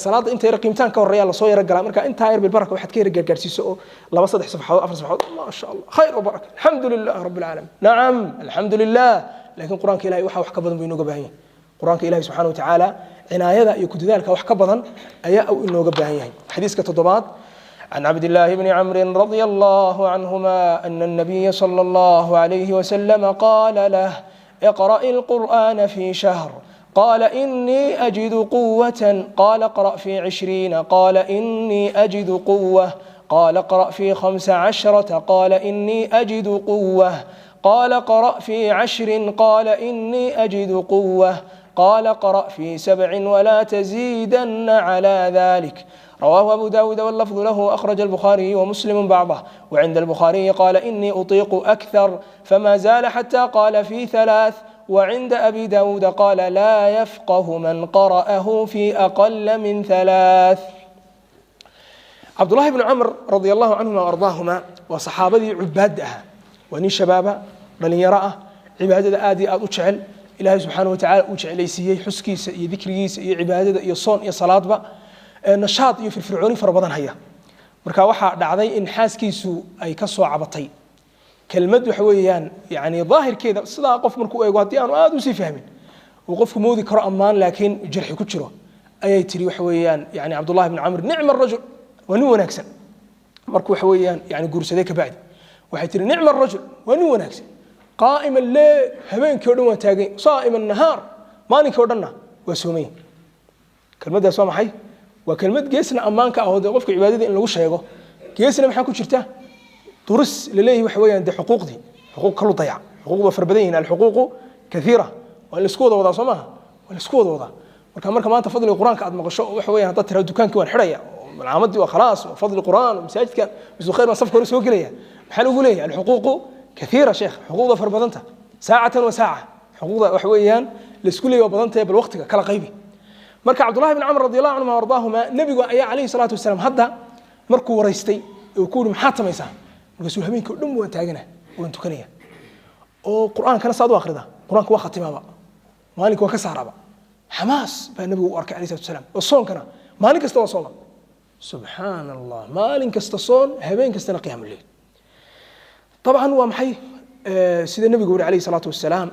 salaada inta yar qiimtaan ka horeeya lasoo yaro galaa, marka intaa yar bilbaraka waxaad ka yara gaargaarsiiso oo laba, saddex safxadood, afar safxadood, ma sha Allah, khayr wa baraka, alxamdu lilah rabbi alcaalamiin, nacam, alxamdu lilah. Laakiin Qur'aanka Ilahay waxa wax ka badan buu inooga baahan yahay. Qur'aanka Ilahi subxana wa tacaala cinaayada iyo ku dadaalka wax ka badan ayaa uu inooga baahan yahay. Xadiiska toddobaad: عن عبد الله بن عمرو رضي الله عنهما أن النبي صلى الله عليه وسلم قال له: اقرأ القرآن في شهر. قال: إني أجد قوة. قال: اقرأ في 20. قال: إني أجد قوة. قال: اقرأ في 15. قال: إني أجد قوة. قال: اقرأ في 10. قال: إني أجد قوة. قال: اقرأ في 7 ولا تزيدن على ذلك. رواه أبو داود واللفظ له. أخرج البخاري ومسلم بعضه. وعند البخاري: قال: إني أطيق أكثر، فما زال حتى قال: في 3. وعند أبي داود: قال: لا يفقه من قرأه في أقل من 3. Cabdullahi bnu Camr radia Allahu canhuma ardaahuma waa saxaabadii cubaadda ahaa. Waa nin shabaaba, dhalinyaro ah, cibaadada aad iyo aad u jecel. Ilaahay subxaana wa tacala uu jeclaysiiyey xuskiisa iyo dikrigiisa iyo cibaadada iyo soon iyo salaadba, nashaad iyo firfircooni fara badan haya. Marka waxaa dhacday in xaaskiisu ay ka soo cabatay kelmad waxa weeyaan yani daahirkeeda sidaa qof markuu eego, haddii aanu aada usii fahmin, uu qofku moodi karo ammaan, laakiin jarxi ku jiro. Ayay tiri waxa weeyaan yani Cabdullahi bn Camr نعم الرجل, waa nin wanaagsan. Markuu waxa weeyaan yani guursaday kabacdi waxay tiri: نعم الرجل, waa nin wanaagsan, قائم الليل, habeenkii o dhan waa taagay, صائم النهار, maalinkii o dhanna waa soomay. Kelmaddaas waa maxay? Waa kelmad geesna ammaanka ah oo dee qofka cibaadada in lagu sheego, geesna maxaa ku jirta? Duris laleeyahy waxa weeyaan dee xuquuqdii, xuquuq kalu dayac. Xuquuqdu waa fara badan yihin, الحقوق كثيرة, waa in laisku wada wadaa, soo maaha? Waa in laisku wada wadaa. Marka maanta fadliga Qur-aanka aad maqasho, waxa weeyaan haddaad tirahdo dukaankii waan xidhaya, malcaamadii waa khalaas, fadli Qur'aan, masaajidka misu khayr baan safka hore soo gelaya, maxaa lagu leeyahay? الحقوق كثيرة sheekh, xuquuqda fara badanta, ساعة وساعة, xuquuqda waxa weeyaan laisku leeyahy waa badan tahay, bal waqtiga kala qaybi. Marka Cabdullahi bn Camr radi Allahu canhuma ardaahuma, nebigu ayaa calayhi salaatu wasalaam hadda markuu waraystay uu ku yidhi: maxaad samaysaa? Markaasuu habeenkii oo dhan waan taagana, waan tukanaya oo qur'aankana saad u akhrida, qur'aanka waa khatimaaba, maalinka waa ka saaraba. Xamaas baa nabigu u arkay alayhi salatu wasalaam. Oo soonkana maalin kasta waa sooma, subxaana allah, maalin kasta soon, habeen kastana qiyaamu leyl. Dabcan waa maxay sida nabigu yuri alayhi salaatu wasalaam,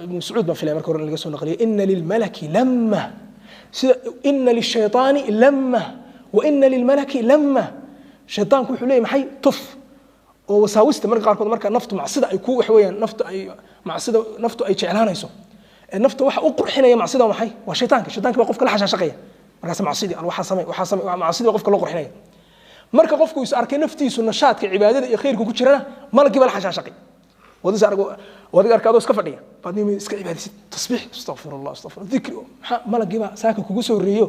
Ibnu Mascuud baan filaya marka hore in laga soo naqliyay, ina lilmalaki lama, sida ina lishaytaani lama wa ina lilmalaki lama. Shaytaanku wuxuu leeyahy maxay tuf oo wasaawista marka qaarkood, marka naftu macsida ay ku wax weeyaan, naftu ay macsida, naftu ay jeclaanayso, nafta waxa u qurxinaya macsida waa maxay? Waa shaytaanka. Shaytaanka baa qofka la xashaashaqaya, markaas macsidii al waxaa samay, waxaa samay, macsidii baa qofka loo qurxinaya. Marka qofku is arkay naftiisu nashaadka cibaadada iyo khayrka ku jirana, malagii baa la xashaashaqay. Wadis argo, wadiga arka adoo iska fadhiya baad nimi iska cibaadaysid, tasbiix, astaqfirullah, astaqfir, dikri, maxaa malagii baa saaka kugu soo horreeyo,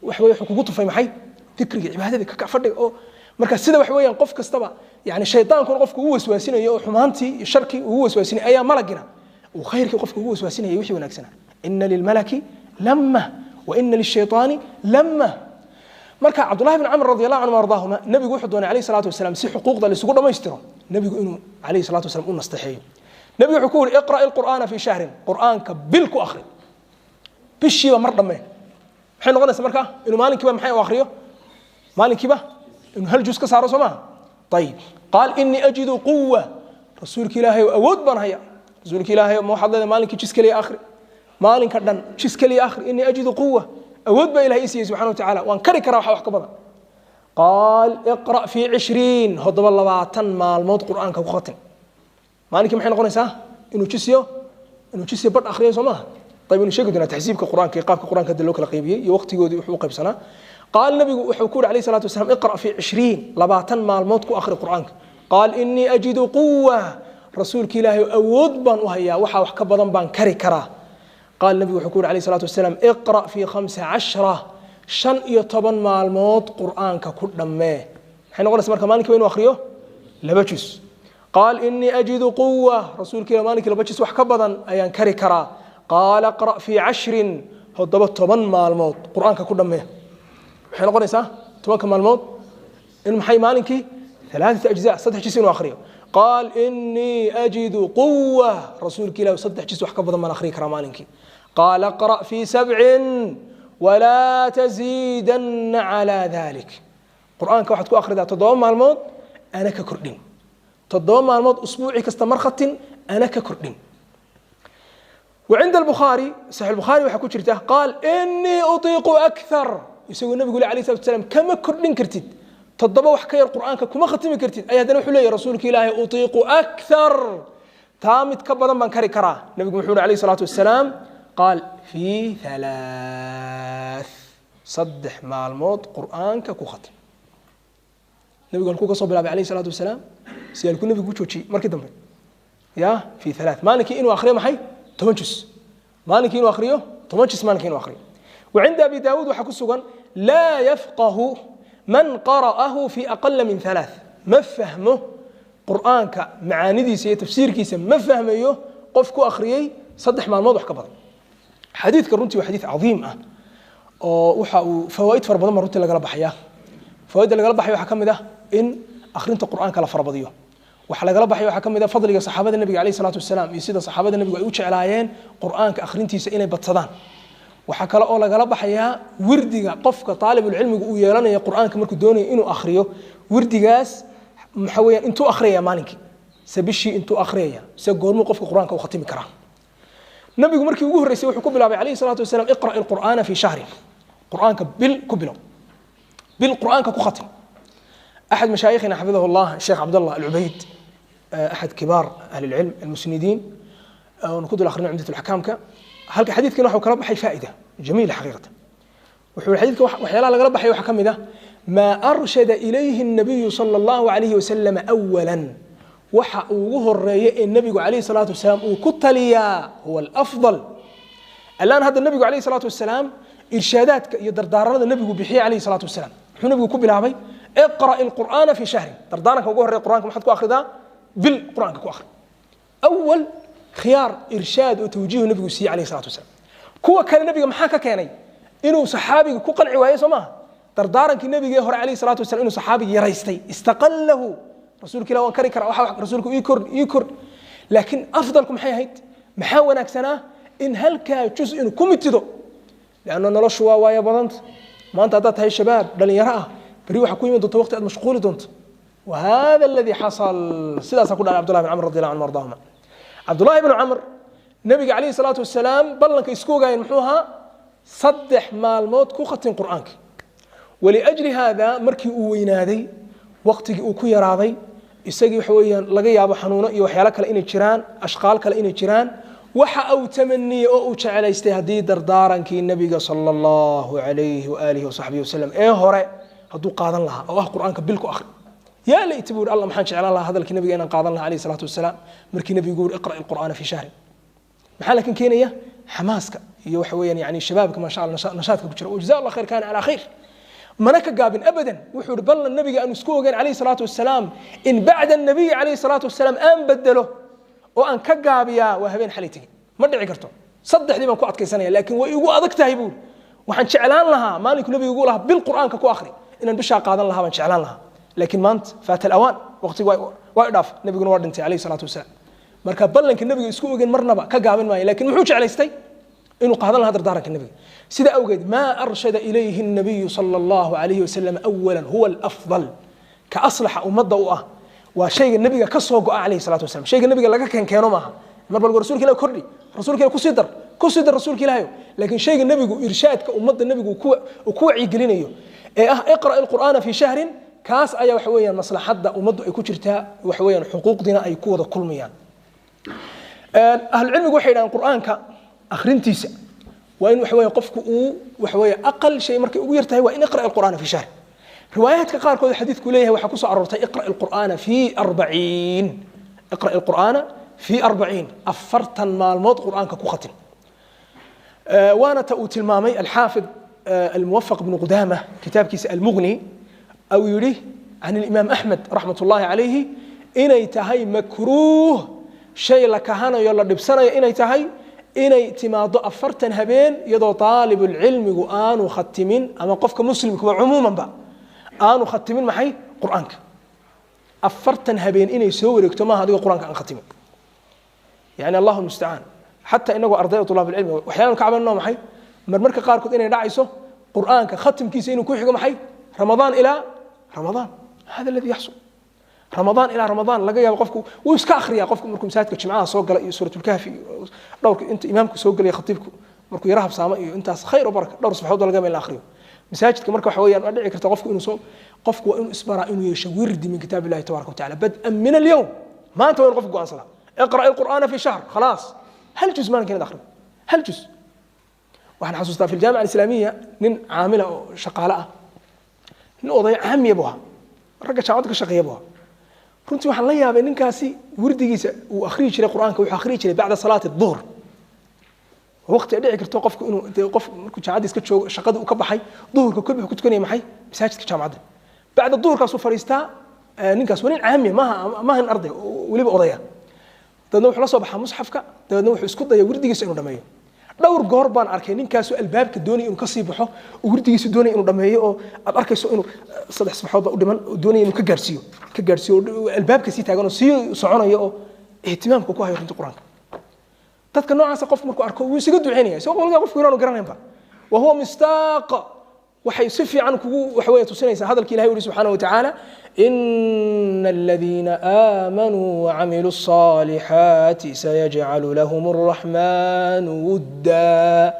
wax weeye wuxuu kugu tufay maxay? Dikriga, cibaadada, ka kac fadhiga. Oo marka sida wax weeyaan qof kastaba yani shaytaankuna qofku ugu waswaasinayo oo xumaantii iyo sharkii ugu waswaasinay, ayaa malagina uu khayrkii qofka ugu waswaasinaya wixii wanaagsanaa. Ina lilmalaki lama wa ina lishaytaani lama. Marka Cabdullahi bn Camr radi allahu canhum ardaahuma, nabigu wuxuu doonay alayhi salaatu wasalaam si xuquuqda laisugu dhammaystiro nebigu inuu alayhi salatu wasalaam u nasteexeeyo. Nebigu wuxuu ku yidhi iqra' ilqur'aana fi shahrin, qur'aanka bil ku akhri, bishiiba mar dhammee. Maxay noqonaysaa marka? Inuu maalinkiiba maxay u akhriyo? Maalinkiiba inuu hal juz ka saaro, soo maaha? Ayib. Qaal inii ajidu quwa, rasuulka ilaahay awood baan haya. Rasuulka ilaahay, ma waxaad leedahay maalinkii jis keliya akhri, maalinka dhan jis keliya akhri? Inii ajidu quwa, awood baa ilahay ii siiyey subxana wa tacaala, waan kari karaa waxa wax ka badan. Qaal iqra' fi 20, hoddoba 20 maalmood qur'aanka ku khatim. Maalinkii maxay noqonaysaa? Inuu jisiyo, inuu jisiyo badh akhriyo, soo maaha? Ayib, inuu sheegi doonaa taxsiibka qur'aanka iyo qaabka qur'aanka hadda loo kala qaybiyey iyo waqtigoodii wuxuu u qaybsanaa. Qaal nabigu wuxuu ku yidhi alayhi salatu wasalaam iqra' fi 20, 20 maalmood ku akhri qur'aanka. Qaal inii ajidu quwa, rasuulka ilaahay awood baan u hayaa, waxaa wax ka badan baan kari karaa. Qaal nabigu wuxuu ku yidhi alayhi salatu wasalaam iqra' fi 15, 15 maalmood qur'aanka ku dhammee. Maxay noqonaysa marka? Maalinkii ba inuu akhriyo 2 juz. Qaal inii ajidu quwa, rasuulka ilaah maalinkii 2 juz wax ka badan ayaan kari karaa. Qaala iqra' fi 10, hoddoba 10 maalmood qur'aanka ku dhammee. Maxay noqonaysaa 10ka maalmood? In maxay maalinkii 3 ajza, 3 juz inuu akhriyo. Qaal inii ajidu quwa, rasuulka ilaah 3 juz wax ka badan baan akhriyi karaa maalinkii. Qaala iqra' fi 7 walaa taziidanna calaa dalik, qur'aanka waxaad ku akhridaa 7 maalmood, ana ka kordhin, 7 maalmood usbuuci kasta mar khatin, ana ka kordhin. وعند البخاري، صحيح البخاري waxaa ku jirta qaal inii utiiqu akthar, isagoo nabigu le alayhi salatu wasalaam kama kordhin kartid, 7 wax ka yar qur'aanka kuma khatimi kartid, ay haddana wuxuu leeyahy rasuulka ilaahay utiiqu akthar, taa mid ka badan baan kari karaa. Nabigu wuxuu yidhi alayhi salaatu wasalaam qaal fi 3, 3 maalmood qur'aanka ku khatim. Nabigu halkuu ka soo bilaabay alayhi salaatu wasalaam, si halkuu nabigu ku joojiyey markii dambe? Ya fi 3, maalinkii inuu akhriyo maxay? 10 juz maalinkii inuu akhriyo, 10 juz maalinkii inuu akhriyo. وعند أبي داود waxaa ku sugan laa yafqahu man qara'ahu fi aqala min 3, ma fahmo qur'aanka macaanidiisa iyo tafsiirkiisa, ma fahmayo qof ku akhriyey 3 maalmood wax ka badan. Xadiidka runtii waa xadiid cadiim ah oo waxa uu fawaa'id fara badan baa runtii lagala baxaya. Fawaidda lagala baxaya waxaa ka mid ah in akhrinta qur'aanka la farabadiyo. Waxa lagala baxaya waxaa ka mid ah fadliga saxaabada nebiga alayhi salaatu wasalaam iyo sida saxaabada nebigu ay u jeclaayeen qur'aanka akhrintiisa inay badsadaan. Waxaa kale oo lagala baxayaa wirdiga qofka taalibulcilmigu uu yeelanayo qur'aanka markuu doonayo inuu akhriyo, wirdigaas maxaa weeyaan intuu akhriyaya maalinkii, se bishii intuu akhriyaya, se goormuu qofka qur'aanka u khatimi karaa. Nabigu markii ugu horreysay wuxuu ku bilaabay alayhi salaatu wasalaam iqra' ilqur'aana fi shahrin, qur'aanka bil ku bilow, bil qur'aanka ku khatim. أحد مشايخنا حفظه الله الشيخ عبد الله العبيد، أحد كبار أهل العلم المسندين، ونقود الآخرين عمدة الأحكام، halka xadiidkan waxuu kala baxay faa'ida jamiila xaqiiqatan. Wuxuu xadiidka waxyaalaha lagala baxay waxaa ka mid ah maa arshada ilayhi الnabiyu sala allahu alayhi wasalam awalan, waxa ugu horeeya ee nebigu calayhi salaatu wasalaam uu ku taliyaa huwa alafdal. Allaan hadda nebigu calayhi salaatu wasalaam irshaadaadka iyo dardaaranada nebigu bixiyey calayhi salaatu wasalaam, muxuu nebigu ku bilaabay? Iqra' ilqur'aana fi shahrin. Dardaaranka ugu horreeya qur'aanka maxaad ku akhridaa? Bil qur'aanka ku akhri. Awal khiyaar irshaad oo tawjiihu nebigu siiyey calayhi salaatu wasalaam. Kuwa kale nebiga maxaa ka keenay inuu saxaabiga ku qanci waaye? Soo maaha dardaarankii nebigee hore calayhi salaatu wasalam inuu saxaabiga yaraystay, istaqallahu Rasuulka Ilah waan kari karaa, waxa rasuulku ii kordh ii kordh. Laakiin afdalku maxay ahayd? Maxaa wanaagsanaa? In halkaa juz inuu ku mitido, lianna noloshu waa waaya badanta. Maanta haddaad tahay shabaab dhalinyaro ah, beri waxaa ku iman doonta waqti aad mashquuli doonto. Wahada alladii xasal, sidaasaa ku dhalay Cabdullahi bin Camr radi allahu anhu ardaahuma. Cabdullahi bnu Camr nabiga calayhi salaatu wasalaam ballanka isku ogaayeen muxuu ahaa? 3 maalmood ku khatin Qur'aanka. Waliajli haada markii uu weynaaday, waqtigii uu ku yaraaday isagii, waxa weeyaan laga yaabo xanuuno iyo waxyaalo kale inay jiraan, ashqaal kale inay jiraan, waxa uu tamaniyey oo uu jecelaystay haddii dardaarankii nabiga sala allahu calayhi waaalihi wasaxbihi wasalam ee hore hadduu qaadan lahaa, oo ah Qur'aanka bil ku akhri. Yaa layta buu yidhi, Allah maxaan jeclaan lahaa hadalkii nabiga inaan qaadan lahaa alayhi salaatu wasalaam, markii nabigu yidhi iqra' alqur'aana fi shahrin. Maxaa laakiin keenaya xamaaska iyo waxa weeyaan yani shabaabka maasha Allah nashaadka ku jira? Wajazaa Allah khayr, kaana calaa khayr, mana ka gaabin abadan. Wuxuu yihi ballan nabiga aanu isku ogeyn calayhi salaatu wasalaam in bacda nabiyi calayhi salaatu wasalaam aan bedelo oo aan ka gaabiyaa waa habeen xalay tegey, ma dhici karto. 3dii baan ku adkaysanaya, laakiin way igu adag tahay buuri. Waxaan jeclaan lahaa maalinku nabiga igu lahaa bil Qur'aanka ku akhri inaan bishaa qaadan lahaa baan jeclaan lahaa, laakiin maanta faata alawaan, waqtigu waa idhaaf, nabiguna waa dhintay calayhi salaatu wasalaam. Marka ballanka nabiga isku ogeyn marnaba ka gaabin maayo, laakiin muxuu jeclaystay? Inuu qaadan lahaa dardaaranka nabiga. Sida awgeed maa arshada ilayhi nabiyu sala allahu calayhi wasalam awalan huwa alafdal, ka aslaxa ummadda u ah waa shayga nabiga ka soo go'a calayhi salaatu wasalam. Shayga nabiga laga keenkeeno maaha mar balba rasuulka Ilah kordhi, rasuulka Ilah kusii dar, kusii dar rasuulka Ilahayo. Laakiin shayga nabigu irshaadka ummadda nabigu uu ku wacyigelinayo ee ah iqra' alqur'aana fi shahrin, kaas ayaa waxa weeyaan maslaxadda ummaddu ay ku jirtaa, waxa weeyaan xuquuqdiina ay ku wada kulmayaan. Ahlucilmigu waxay yidhahaan Qur'aanka akhrintiisa waa in waxa weeye qofku uu waxa weeye aqal shay markay ugu yartahay waa in iqra' alqur'aana fi shahr. Riwaayaadka qaarkood xadiidku leeyahay waxaa ku soo aroortay iqra' alqur'aana fi 40, iqra' alqur'aana fi 40, 40 maalmood Qur'aanka ku khatin. Waana ta uu tilmaamay alxaafid almuwafaq bnu Qudaama kitaabkiisa Almughni, au yidhi can alimaam Axmed raxmat ullahi calayhi inay tahay makruuh, shay la kahanayo la dhibsanayo inay tahay inay timaado 40 habeen iyadoo aalibulcilmigu aanu khatimin, ama qofka muslimkuba cumuumanba aanu khatimin maxay Qur'aanka. 40 habeen inay soo wareegto maaha adigoo Qur'aanka aan khatimin, yani allahu mustacaan. Xataa inagoo arday tulaab ilcilmi waxyaalan ka cabanno maxay marmarka qaarkood inay dhacayso Qur'aanka khatimkiisa inuu ku xigo maxay Ramadaan ilaa Ramadaan. Hada alladhi yaxsul Ramadaan ilaa Ramadaan, laga yaabo qofku wuu iska akhriyaa, qofku markuu masaajidka jimcaha soo gala iyo Suuratulkahfi iyo dhowrka inta imaamku soo gelaya, khatiibku markuu yara habsaamo iyo intaas, khayr oo baraka, dhowr safaxood laga yaaba in la akhriyo masaajidka. Marka waxa weeyaan waa dhici karta qofku inuu soo, qofku waa inuu isbaraa inuu yeesho wirdi min kitaab illahi tabaraka watacaala bad'an min alyawm. Maanta waa in qofku go'aansadaa iqra' alqur'aana fi shahr, khalaas, hal juz maalinka inaad akhrido, hal juz. Waxaan xasuustaa fi aljaamica alislaamiya nin caamila oo shaqaale ah, nin oday caamiya buu ahaa, ragga jaamacadda ka shaqeeya buu ahaa. Runtii waxaan la yaabay ninkaasi wirdigiisa uu akhriyi jiray Qur'aanka, wuxuu akhriyi jiray bacda salaati duhr, waqti ay dhici karto qofku inuu dee qof markuu jaamacadda iska joogo, shaqadii uu ka baxay, duhurka kolba wuxuu ku tukanaya maxay masaajidka jaamacadda. Bacda duhurkaasuu fadhiistaa ninkaas, waa nin caamiya, maaha nin arday, weliba odaya. Dabeedna wuxuu la soo baxaa musxafka, dabeedna wuxuu isku daya wirdigiisa inuu dhameeyo. Dhowr goor baan arkay ninkaasoo albaabka doonaya inuu kasii baxo, uu wirdigiisa doonaya inuu dhameeyo, oo aad arkayso inuu 3 safaxood baa u dhiman oo doonaya inuu ka gaarsiiyo, oo albaabka sii taagan oo sii soconaya, oo ihtimaamka ku hayo runtii Qur-aanka. Dadka noocaasa qof markuu arko wuu isaga duceynaya, isagoo qolka qofku inaanu garanaynba. Wa huwa mistaaq, waxay si fiican kugu waxa weeye tusinaysaa hadalkii Ilahay yidhi subxaanahu wa tacaala: ina aladiina aamanuu wacamiluu الصaalixaati sayajcalu lahum الraxmanu wudda.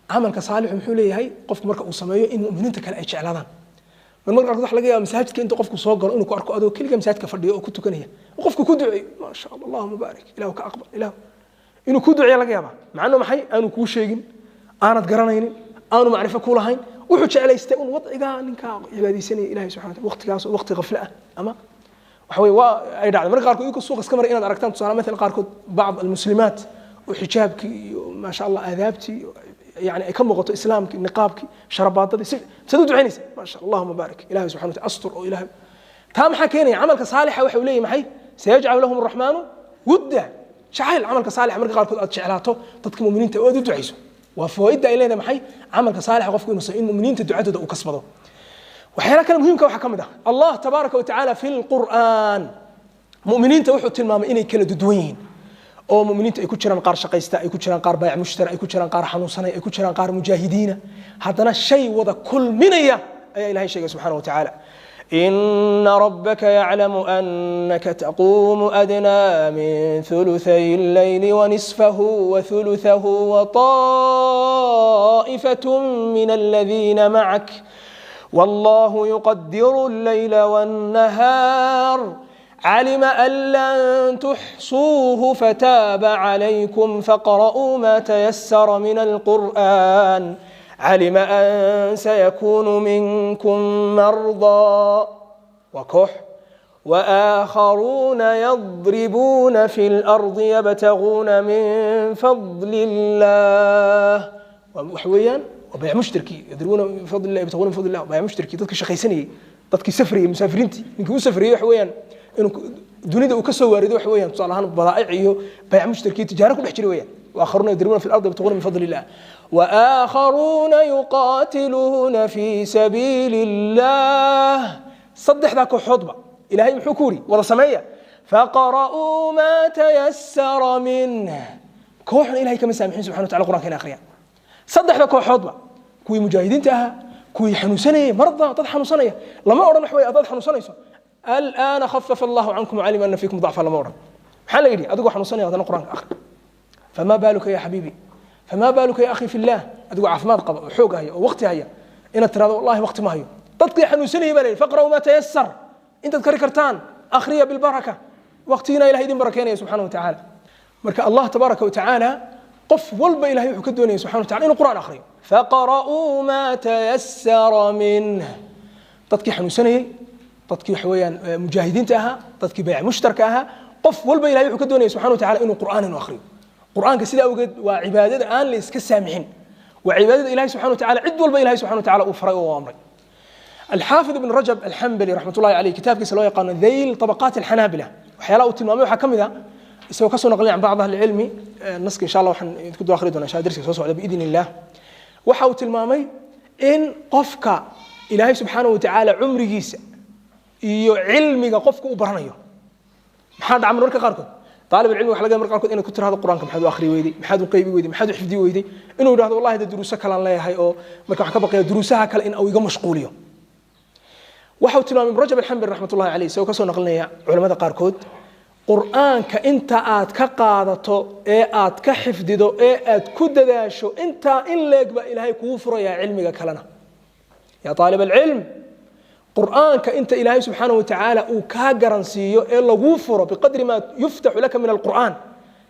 Camalka saalixu muxuu leeyahay? Qofku marka uu sameeyo in mu'miniinta kale ay jeclaadaan. Marmarka qaarkood waxa laga yaaba masaajidka inta qofku soo galo inuu ku arko adoo keliga masaajidka fadhiyo oo ku tukanaya, qofku ku duceeyo, maasha Allah, allahuma baarik, ilahu ka aqbal, ilahu inuu ku duceeya laga yaabaa, macno maxay aanu kuu sheegin, aanad garanaynin, aanu macrifo ku lahayn. Wuxuu jeclaystay un wadcigaa ninkaa cibaadaysanaya Ilahay subxana wataala waqtigaas oo waqti qafle ah, ama waxa weye waa ay dhacday marka qaarkood idinkoo suuqa iska maray inaad aragtaan tusaale maala qaarkood bacd almuslimaat oo xijaabkii iyo maasha Allah aadaabtii yani ay ka muuqato, islaamkii, niqaabkii, sharabaadadii, si sad u ducaynaysa, maasha allahuma baarik, ilahay subxana wataala astur oo ilahay. Taa maxaa keenaya? Camalka saalixa waxa uu leeyahay maxay? Sayajcalu lahum araxmaanu wudda, jacayl. Camalka saalixa marka qaarkood aad jeclaato dadka muminiinta oo aad u ducayso, waa fawaaidda ay leedahay maxay camalka saalixa qofku inuu in muminiinta ducadooda uu kasbado. Waxyaalaha kale muhiimka waxaa ka mid ah, Allah tabaaraka wa tacaala fi lqur'aan mu'miniinta wuxuu tilmaamay inay kala duwan yihiin, oo mu'miniinta ay ku jiraan qaar shaqaysta, ay ku jiraan qaar baayac mushtara, ay ku jiraan qaar xanuunsanaya, ay ku jiraan qaar mujaahidiina. Haddana shay wada kulminaya ayaa Ilahay sheegay subxana wa tacaala: إن ربك يعلم أنك تقوم أدنى من ثلثي الليل ونصفه وثلثه وطائفة من الذين معك والله يقدر الليل والنهار علم أن لن تحصوه فتاب عليكم فاقرؤوا ما تيسر من القرآن علم أن سيكون منكم مرضى وكح وآخرون يضربون في الأرض يبتغون من فضل الله. Waxweeyaan waa bayc mushtarkii, يضربون من فضل الله، يبتغون من فضل الله, bayc mushtarkii, dadkii shaqaysanayay, dadkii safrayay, musaafiriintii, ninkii u safrayay waxa weeyaan inuu dunida uu ka soo waarido, waxa weeyaan tusaale ahaan badaa'ic iyo bayc mushtarkii, tijaaro ku dhex jiray weeyaan. وآخرون يضربون في الأرض يبتغون من فضل الله وآخرون يقاتلون في سبيل الله. Saddexdaa kooxoodba Ilahay muxuu ku yidhi wada sameeya? فاقرؤوا ما تيسر منه. Kooxna Ilahay kama saamixin subxana wa tacala Qur'anka in akhriyaan. Saddexda kooxoodba, kuwii mujaahidiinta ahaa, kuwii xanuunsanayay, marda, dad xanuunsanaya, lama odhan wax wey haddaad xanuunsanayso الآن خفف الله عنكم وعلم أن فيكم ضعفا, lama odhan. Maxaa la yidhi? Adigoo xanuunsanaya haddana Qur'aanka akhri. فما بالك يا حبيبي، فما بالك يا أخي في الله, adigoo caafimaad qaba oo xoog haya oo waqti haya inaad tirahdo wallahi waqti ma hayo? Dadkii xanuunsanayay baa la yidhi فاقرؤوا ما تيسر, intaad kari kartaan akhriya bilbaraka, waqtigiina Ilahay idin barakeynaya subxana wa tacaala. Marka Allah tabaaraka wa tacaala qof walba Ilahay wuxuu ka doonaya subxana wa tacala inuu Qur'aan akhriyo. فاقرؤوا ما تيسر منه, dadkii xanuunsanayey, dadkii waxa weeyaan mujaahidiinta ahaa, dadkii bayc mushtarka ahaa, qof walba Ilahay wuxuu ka doonaya subxana wa tacala inuu Qur'aan inuu akhriyo. Qur'aanka sidaa awgeed waa cibaadada aan la iska saamixin, waa cibaadada Ilahay subxana wa tacala cid walba Ilahay subxana wa tacala uu faray oo uu amray. الحافظ ابن رجب الحنبلي رحمة الله عليه kitaabkiisa loo yaqaano ذيل طبقات الحنابلة waxyaalaha uu tilmaamay waxaa ka mid ah, isagoo kasoo naqlinaya can bacd ahli cilmi, naska insha Allah waxaan idinku dul akhri doonaa insha Allah darsiga soo socda biidni illah. Waxa uu tilmaamay in qofka Ilaahay subxaanahu wa tacaala cumrigiisa iyo cilmiga qofka uu baranayo. Maxaa dhaca mararka qaarkood? Aalib alcilmi waxa laga marka qaarkood inaad ku tirahdo Qur-aanka maxaad u akhri weyday, maxaad u qaybi weyday, maxaad u xifdi weyday, inuu yidhahdo wallahi de duruuso kalaan leeyahay oo marka waxaan ka baqaya duruusaha kale in uu iga mashquuliyo. Waxa uu tilmaamay Ibn Rajab Alxambali raxmatullahi caleyh, isagoo kasoo naqlinaya culamada qaarkood, Qur'aanka inta aad ka qaadato ee aad ka xifdido ee aad ku dadaasho, intaa in leeg baa Ilaahay kugu furayaa cilmiga kalena. يا طالب العلم, Qur'aanka inta Ilaahay subxaanahu watacaala uu kaa garansiiyo ee laguu furo, بقدر ما يفتح لك من القرآن,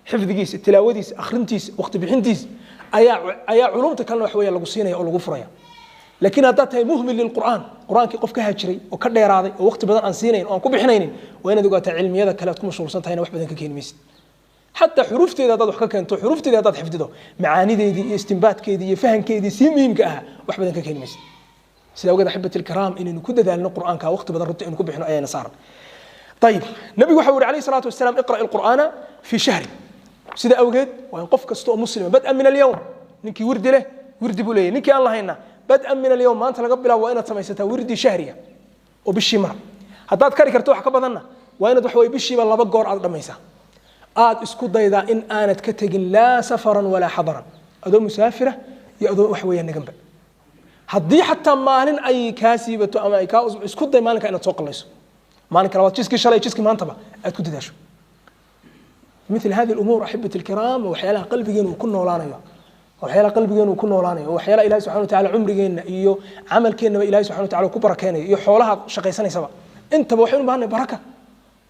xifdigiisa, tilaawadiisa, akhrintiisa, waqti bixintiisa, ayaa culumta kalena wax weeya lagu siinaya oo lagu furaya. Laakiin haddaad tahay مهمل للقرآن, Qur'aankii qof ka hajiray oo ka dheeraaday oo waqti badan aan siinayn oo aan ku bixinaynin, waa inaad ogaataa cilmiyada kale aad ku mashquulsan tahayna wax badan ka keeni maysid. Xataa xuruufteeda haddaad wax ka keento, xuruufteeda haddaad xifdido, macaanideedii iyo istinbaadkeedii iyo fahankeedii sii muhiimka ahaa wax badan ka keeni maysid. Sida awgeed, أحبتي الكرام, inaynu ku dadaalno Qur'aanka, waqti badan runta aynu ku bixino ayayna saaran. Ayib, nabigu waxa uu yihi عليه الصلاة والسلام: اقرأ القرآن في شهر. Sida awgeed waa in qof kasta oo muslima بدءا من اليوم, ninkii wirdi leh wirdi buu leeyahy, ninkii aan lahayna بدءا من اليوم, maanta laga bilaabo, waa inaad samaysataa wirdi shahriya oo bishii mar haddaad kari karto wax ka badanna waa inaad wax wey bishiiba laba goor aad dhammaysaa, aad isku daydaa in aanad ka tegin, لا سفرا ولا حضرا, adoo musaafira iyo adoo wax weeyaan naganba. Haddii xataa maalin ay kaa siibato ama ay kaa isku day maalinka inaad soo qallayso, maalinka labaad, jiskii shalay, jiskii maantaba aad ku dadaasho. مثل هذه الأمور أحبتي الكرام, waxyaalaha qalbigeenu uu ku noolaanayo, waxyaalaha qalbigeenu uu ku noolaanayo, waxyaalaha Ilahi subxana wa tacala cumrigeenna iyo camalkeennaba Ilahi subxana wa tacala ku barakeynayo, iyo xoolaha shaqaysanaysaba, intaba waxaynu u bahanay baraka,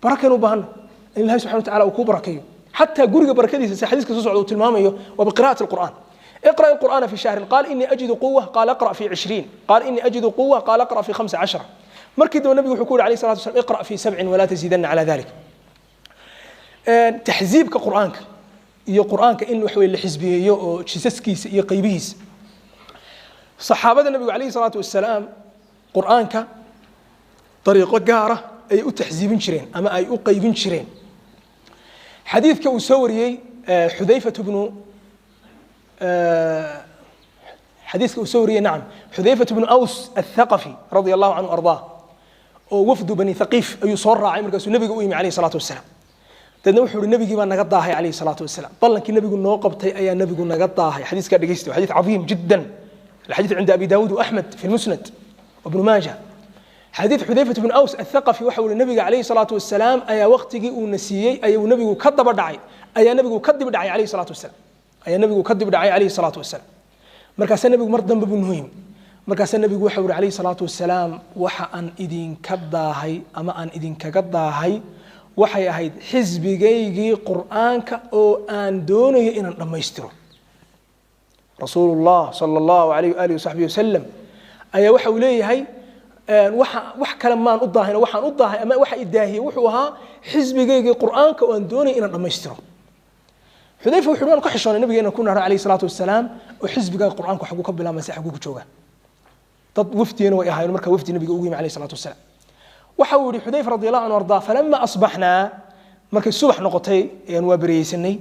barakaynu u bahanay in Ilahi subxana wa tacala uu ku barakeeyo, xataa guriga barakadiisa, si xadiiska soo socda uu tilmaamayo, waa بقراءة القرآن. اقرأ القرآن في شهر. قال: إني أجد قوة. قال: اقرأ في 20. قال: إني أجد قوة. قال: اقرأ في 15. Markii dambe nabigu wuxuu ku yidhi عليه الصلاة والسلام: اقرأ في سبع ولا تزيدن على ذلك. Taxsiibka Qur'aanka iyo Qur'aanka in wax wey la xisbiyeeyo oo jisaskiisa iyo qaybihiisa, saxaabada nabigu عليه الصلاة والسلام Qur'aanka dariiqo gaara ay u taxsiibin jireen ama ay u qaybin jireen. Xadiidka uu soo wariyey Xudayfatu bnu Xadiiska uu soo wariyey, nacam, Xudayfat bnu Aws Athaqafi radia Allahu canhu ardaa oo wafdu Bani Thaqiif ayuu soo raacay. Markaasuu nebiga u yimi calayhi salaatu wasalaam. Dabeedna wuxuu uhi, nebigii baa naga daahay calayhi salaatu wasalaam, ballankii nebigu noo qabtay ayaa nebigu naga daahay. Xadiiskaa dhegeysta, waa xadiis cadiim jiddan. الحديث عند أبي داود وأحمد في المسند وابن ماجه. حديث حذيفة بن أوس الثقفي وحول النبي عليه الصلاة والسلام أي وقتي ونسيي أي النبي كذب دعي أي النبي كذب دعي عليه الصلاة والسلام، أي النبي كذب دعي عليه الصلاة والسلام. مركز النبي مرضا ببنهيم. مركز النبي وحول عليه الصلاة والسلام waxa aan idinka daahay ama aan idinkaga daahay waxay ahayd xisbigaygii Qur'aanka oo aan doonayo inaan dhammaystiro. Rasuulullah sala Allahu alayh waalihi wasaxbihi wasalam ayaa waxa uu leeyahay, waxa wax kale maan u daahin, waxaan u daahay ama waxa i daahiyey wuxuu ahaa xisbigaygii Qur'aanka oo aan doonayo inaan dhammaystiro. Xudayfa wuxuu waan ka xishoonay nabiga inaan ku nahro calayhi salaatu wasalaam oo xisbiga Qur'aanku xaguu ka bilaabmay, xaguu ku jooga. Dad wafdiyana way ahaayeen. Marka wafdi nabiga ugu yimi calayhi salaatu wasalaam, waxa uu yihi Xudayfa radi Allahu canhu ardaa, falama asbaxnaa, markay subax noqotay ayaan waa beriyeysanay,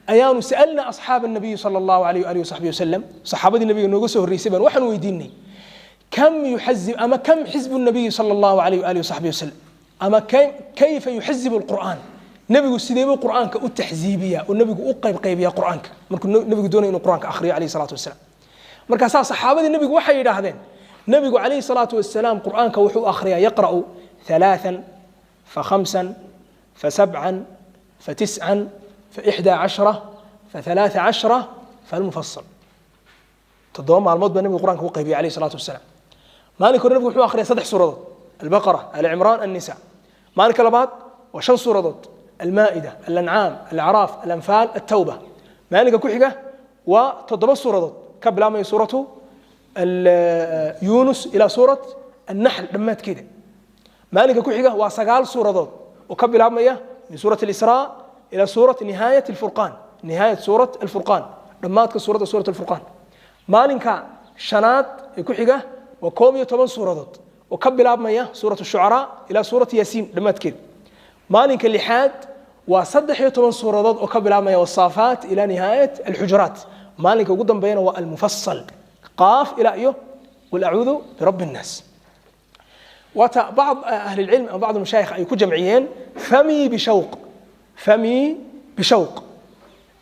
ayaanu sa'alna asxaaba nabiyi sala Allahu alayh waalihi wasaxbihi wasalam, saxaabadii nabiga nooga soo horreysay baan waxaan weydiinay, kam yuxazib ama kam xisbu nabiyi sala Allahu alayh waalihi wasaxbihi wasalam, ama kayfa yuxazibu alqur'aan, nebigu sidee buu Qur'aanka u taxziibiyaa oo nebigu u qaybqaybiyaa Qur'aanka markuu nebigu doonayo inuu Qur'aanka akhriyo calayhi salaatu wasalaam? Markaasaa saxaabadii nebigu waxay yidhaahdeen, nebigu calayhi salaatu wasalaam Qur'aanka wuxuu akhriyaa yaqra'u ثلاثا فخمسا فسبعا فتسعا ف11 ف13 فالمفصل. 7 maalmood baa nebigu Qur'aanka u qaybiyay calayhi salaatu wasalaam. Maalinka hore nebigu wuxuu akhriyay 3 suuradood: Albaqara, Alcimraan, Annisa. Maalinka labaad waa 5 suuradood: Almaa'ida, Alancaam, Alacraaf, Alanfaal, Altawba. Maalinka ku xiga waa 7 suuradood, ka bilaabmaya suuratu Yunus ilaa suurat Annaxl dhammaadkeeda. Maalinka ku xiga waa 9 suuradood oo ka bilaabmaya min suurat Alisraa ilaa suurat nihaayat Alfurqaan, nihaayat suurat Alfurqaan, dhammaadka suuradda suurat Alfurqaan. Maalinka shanaad ee ku xiga waa 11 suuradood oo ka bilaabmaya suurat Shucaraa ilaa suurat Yaasiin dhammaadkeeda. Maalinka lixaad waa 13 suuradood oo ka bilaabmaya Wasaafaat ilaa nihaayat Alxujuraat. Maalinka ugu dambeeyana waa Almufasal, Qaaf ilaa iyo Qul acuudu birabbi nnaas. Waata bacd ahli lcilm ama bacd mashaayikh ay ku jamciyeen famii bishawq, famii bishawq.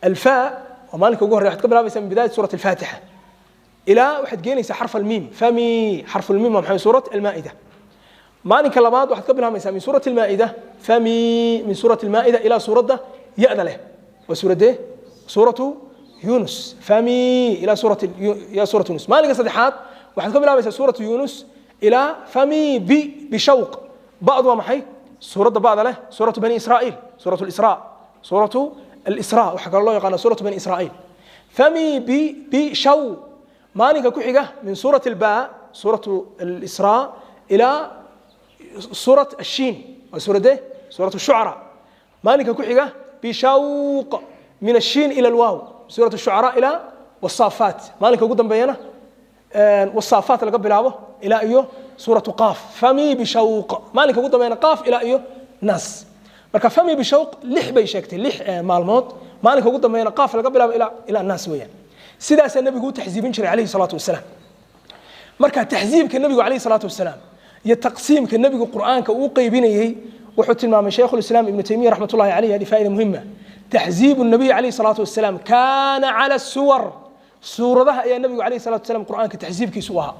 Alfaa waa maalinka ugu horreya, waxaad ka bilaabaysaa min bidaayat suurat Alfaatixa ilaa waxaad geenaysaa xarf almiim. Famii xarf almiim waa maxay? Suurat Almaa'ida. Maalinka labaad waxaad ka bilaabaysaa min suurat Almaa'ida, famii min suurat Almaa'ida ilaa suuradda ya-da leh, waa suuradee? Suuratu Yunus. Famii ilaa suurat Yunus. Maalinka saddexaad waxaad ka bilaabaysaa suuratu Yunus ilaa famii bi bishawq. Ba'du waa maxay? Suuradda ba'da leh, suuratu Bani Israa'iil, suuratu Alisraa. Suuratu Alisraa waxaa kaloo loo yaqaana suuratu Bani Israa'iil. Famii bi bishaw. Maalinka ku xiga min suurat Albaa, suuratu Alisraa, ilaa suurat Ashiin, waa suuradee? Suuratu Shucaraa. Maalinka ku xiga bishawq min ashiin ila alwaaw, suuratu Shucaraa ilaa Wasaafaat. Maalinka ugu dambeeyana Wasaafaat laga bilaabo ilaa iyo suuratu Qaaf. Famii bishawq, maalinka ugu dambeeyana Qaaf ilaa iyo Naas. Marka fami bishawq 6 bay sheegtay, 6 maalmood. Maalinka ugu dambeeyana Qaaf laga bilaabo ilaa Naas weeyaan. Sidaasaa nebigu u taxsiibin jiray calayhi salaatu wasalaam. Marka taxsiibka nebigu calayhi salaatu wasalaam iyo taqsiimka nebigu Qur'aanka uu qaybinayey, wuxuu tilmaamay Shaykhulislaam Ibnu Taymiya raxmatullahi calayh, hadi faa'ida muhima: taxsiibu nabiy calayhi salaatu wasalaam kaana cala suwar. Suuradaha ayaa nebigu calayhi salatu wasalaam Qur'aanka taxsiibkiisu u ahaa,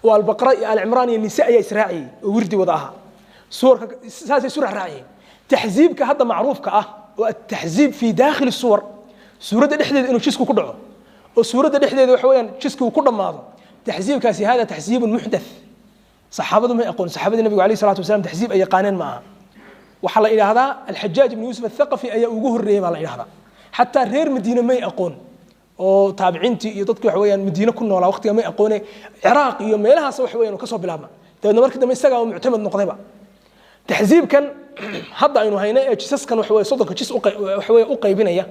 oo Albaqra iyo Alcimraan iyo Nise ayaa israaciyey oo wirdi wada ahaa. Suwarka saasay isu raacraaciyeen. Taxsiibka hadda macruufka ah oo ataxsiib fi daakhili suwar, suuradda dhexdeeda inuu jisku ku dhaco oo suuradda dhexdeeda waxa weeyaan jisku uu ku dhammaado, taxsiibkaasi hada taxsiibun muxdath. Saxaabadu may aqoon. Saxaabadii nabigu alayhi salaatu wasalaam taxsiib ay yaqaaneen ma aha. Waxaa la idhaahdaa Alxajaaj ibnu Yuusuf Athaqafi ayaa ugu horreeyey baa la idhahdaa. Xataa reer Madiine may aqoon, oo taabiciintii iyo dadkii waxa weeyaan Madiine ku noolaa waqtiga may aqoone. Ciraaq iyo meelahaas waxa weeyaan uu ka soo bilaabma. Dabeedna markii dambe isagaa uu muctamad noqdayba. Taxsiibkan hadda aynu hayno ee jisaskan waxa weeye 30-ka jis waxa weeye u qaybinaya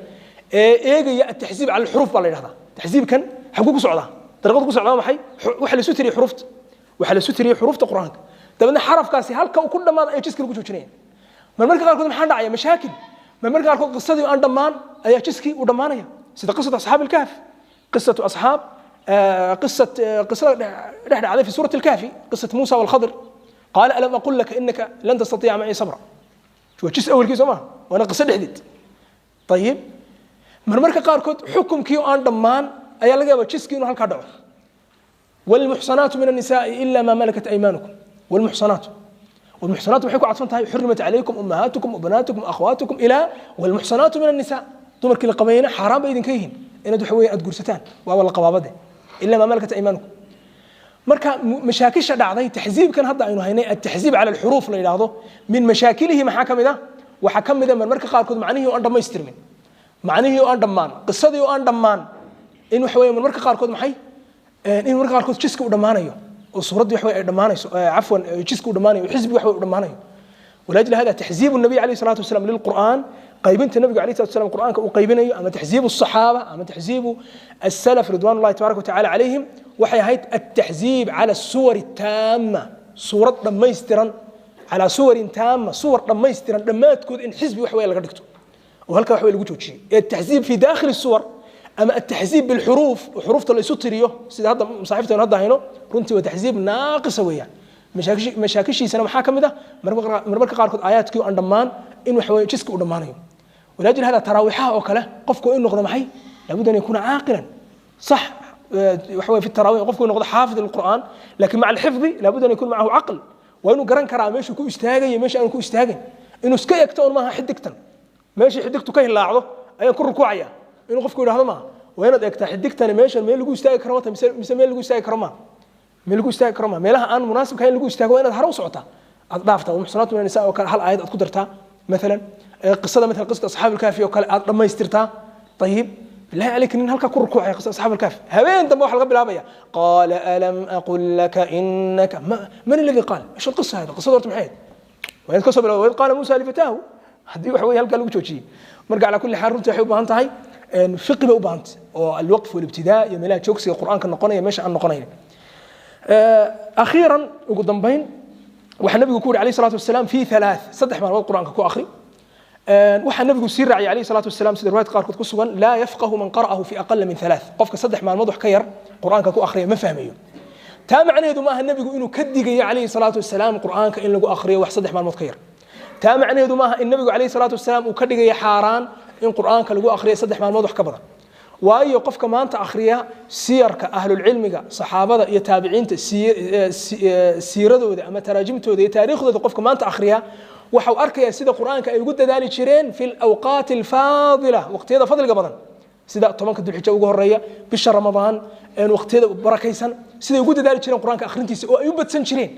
ee eegaya ataxsiib cala alxuruuf baa la yidhahdaa. Taxsiibkan xaguu ku socdaa? Dariiqadu ku socdaa maxay? Waxa la isu tiriyey xuruufta, waxaa la isu tiriyey xuruufta Qur'aanka. Dabeedna xarafkaasi halka uu ku dhammaado ayaa jiska lagu joojinaya. Marmarka qaarkood maxaa dhacaya? Mashaakil. Marmarka qaarkood qisadii aan dhammaan ayaa jiskii uu dhammaanaya, sida qisatu asxaab alkahf, qisatu asxaab قصة dhex dhacday في سورة الكهف، قصة موسى والخضر. قال ألم أقل لك إنك لن تستطيع معي صبرا. waa jis awalkii soo maha, waana qiso dhexdeed. Ayib, marmarka qaarkood xukumkii oo aan dhammaan ayaa laga yaabaa jiskii inuu halkaa dhaco. والمحصنات من النساء إلا ما ملكت أيمانكم. والمحصنات، والمحصنات waxay ku cadfan tahay حرمت عليكم أمهاتكم وبناتكم أخواتكم إلى والمحصنات من النساء. Dumarkii la qabayna xaaraan bay idinka yihiin inaad waxa weeye aad guursataan, waaba la qabaabade, إلا ما ملكت أيمانكم. Marka mashaakisha dhacday taxziibkan hadda aynu haynay, التحزيب على الحروف la yidhaahdo, من مشاكله maxaa ka mid ah? Waxaa ka mid a marmarka qaarkood macnihii oo aan dhammaystirmin, macnihii oo aan dhammaan, qisadii oo aan dhammaan, in waxa weeye marmarka qaarkood maxay, in marmarka qaarkood jiska uu dhammaanayo oo suuraddii wax wey ay dhammaanayso, cafwan, jiska uu dhammaanayo, xisbi wax wey uu dhammaanayo. ولأجل هذا تحزيب النبي عليه الصلاة والسلام للقرآن، qaybinta nabiga عليه الصلاة والسلام qur'aanka uu qaybinayo, ama تحزيب الصحابة ama تحزيب السلف رضوان الله تبارك وتعالى عليهم, waxay ahayd التحزيب على السور التامة, suurad dhammaystiran, على سور تامة, suwar dhammaystiran dhammaadkood in xisbi wax wey laga dhigto oo halkaa wax wey lagu joojiyey. التحزيب في داخل السور ama التحزيب بالحروف, xuruufta la isu tiriyo sida hadda masaaxiifteenu hadda hayno, runtii waa taxziib naaqisa weeyaan. Mashaakishiisana maxaa ka mid ah marmarka qaarkood aayaadkii oo aan dhammaan in waxa weye jiska uu dhammaanayo. ولأجل هذا taraawiixaha oo kale qofku in noqdo maxay, لابد أن يكون عاقلا، صح؟ waxa weye في التراويح qofku noqdo حافظ للقرآن، لكن مع الحفظ لابد أن يكون معه عقل. Waa inuu garan karaa meeshuu ku istaagayo, meesha aanu ku istaagayn. Inuu iska egto un maaha xidigtan, meeshii xidigtu ka hilaacdo ayaan ku rukuucaya inuu qofku yidhahdo maaha. Waa inaad eegtaa xidigtani meeshan meel lagu istaagi karo mata mise meel lagu istaagi karo maaha, meel lagu istaagi karo maaha. Meelaha aan munaasibka in lagu istaago waa inaad hore u socotaa, aad dhaaftaa. والمحصنات من النساء oo kale hal aayad aad ku dartaa مثلا, qisada مثلا qisada أصحاب الكهف oo kale aad dhammaystirtaa. طيب, بالله عليك, nin halkaa ku rukuucaya qisada أصحاب الكهف, habeen dambe waxa laga bilaabaya قال ألم أقل لك إنك ما من الذي قال؟ ايش القصة هذا؟ Qisada horta maxay ahayd? Waa inaad kasoo bilawda وإذ قال موسى لفتاه haddii waxa weye halkaa lagu joojiyey. Marka على كل حال runtii waxay u baahan tahay fiqi bay u baahan tahay oo الوقف والابتداء iyo meelaha joogsiga qur'aanka noqonaya, meesha aan noqonayn. أخيرا, ugu dambayn, waxaa nabigu ku yidhi عليه الصلاة والسلام في ثلاث, 3 maalmood qur'aanka ku akhri. Waxaa nabigu sii raaciyay عليه الصلاة والسلام, sida riwaayad qaarkood ku sugan, لا يفقه من قرأه في أقل من ثلاث. Qofka 3 maalmood wax ka yar qur'aanka ku akhriya ma fahmayo. Taa macnaheedu maaha nebigu inuu ka digayo عليه الصلاة والسلام qur'aanka in lagu akhriyo wax 3 maalmood ka yar. Taa macnaheedu maaha in nabigu عليه الصلاة والسلام uu ka dhigayo xaaraan in qur'aanka lagu akhriyo 3 maalmood wax ka badan. Waayo, qofka maanta akhriya siyarka ahlulcilmiga, saxaabada iyo taabiciinta, siiradooda ama taraajimtooda iyo taariikhdooda, qofka maanta akhriya waxau arkayaa sida qur'aanka ay ugu dadaali jireen في الأوقات الفاضلة, waqtiyada fadliga badan, sida 10-ka dulxija ugu horeeya, bisha Ramadaan, waqtiyada barakaysan, siday ugu dadaali jireen qur'aanka akhrintiisa oo ay u badsan jireen.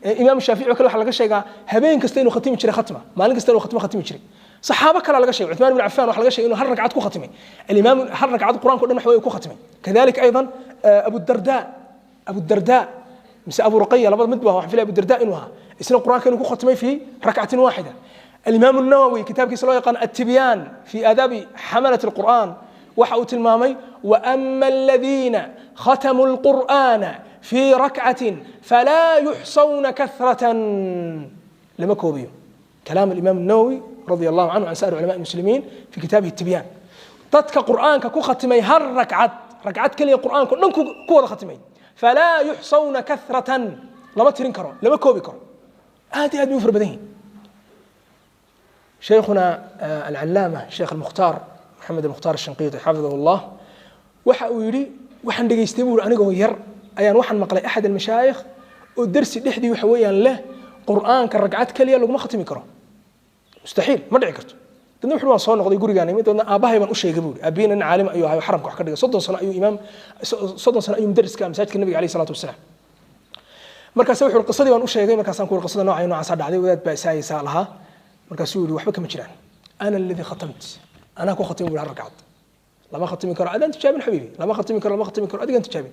Imaam Shaafici oo kale waxaa laga sheegaa habeen kasta inuu khatimi jiray khatma, maalin kasta inuu khatmo khatimi jiray. Saxaabo kale laga sheegay, Cuthmaan ibn Cafaan waxa laga sheegay inuu hal ragcad ku khatimay, alimaam hal ragcad qur'aanka o dhan wax wey ku khatimay. كذلك أيضا Abu Darda, Abu Darda mise Abu Ruqaya, labada mid ba, waxaan filaya Abu Darda inuu ahaa, isna qur'aanka inuu ku khatimay في ركعة واحدة. الإمام النووي kitaabkiisa loo yaqaan التبيان في آداب حملة القرآن waxa uu tilmaamay: وأما الذين ختموا القرآن في ركعة فلا يحصون كثرة, lama koobiyo. كلام الإمام النووي رضي الله عنه عن سائر علماء المسلمين في كتابه التبيان, dadka qur'aanka ku khatimay hal ragcad, ragcad keliya qur'aanka dhan ku wada khatimay, فلا يحصون كثرة, lama tirin karo, lama koobi karo, aad iyo aad bay u fara badan yihin. شيخنا العلامة الشيخ المختار محمد المختار الشنقيطي حفظه الله waxa uu yidhi: waxaan dhegaystay buu anigoo yar ayaan waxaan maqlay أحد المشايخ oo dersi dhexdii waxa weeyaan leh qur'aanka ragcad keliya laguma khatimi karo, mustaxiil, ma dhici karto. Dadna wuxuu waan soo noqday gurigaan imid, dadna aabbahay baan u sheegay buuri. Aabbihiina nin caalim ayuu ahay, xaramka wax ka dhigay, 30 sano ayuu imaam, 30 sano ayuu mudariska masaajidka nabiga عليه الصلاة والسلام. Markaas wuxuu qisadii baan u sheegay, markaasaan ku qisada nooca noocaasa dhacday, wadaad baa isaayaysaa lahaa. Markaasuu yidhi: waxba kama jiraan, أنا الذي ختمت, anaa ku khatimay buri hal ragcad. Lama khatimi karo, adaan tijaabin xabiibi, lama khatimi karo, lama khatimi karo, adigaan tijaabin.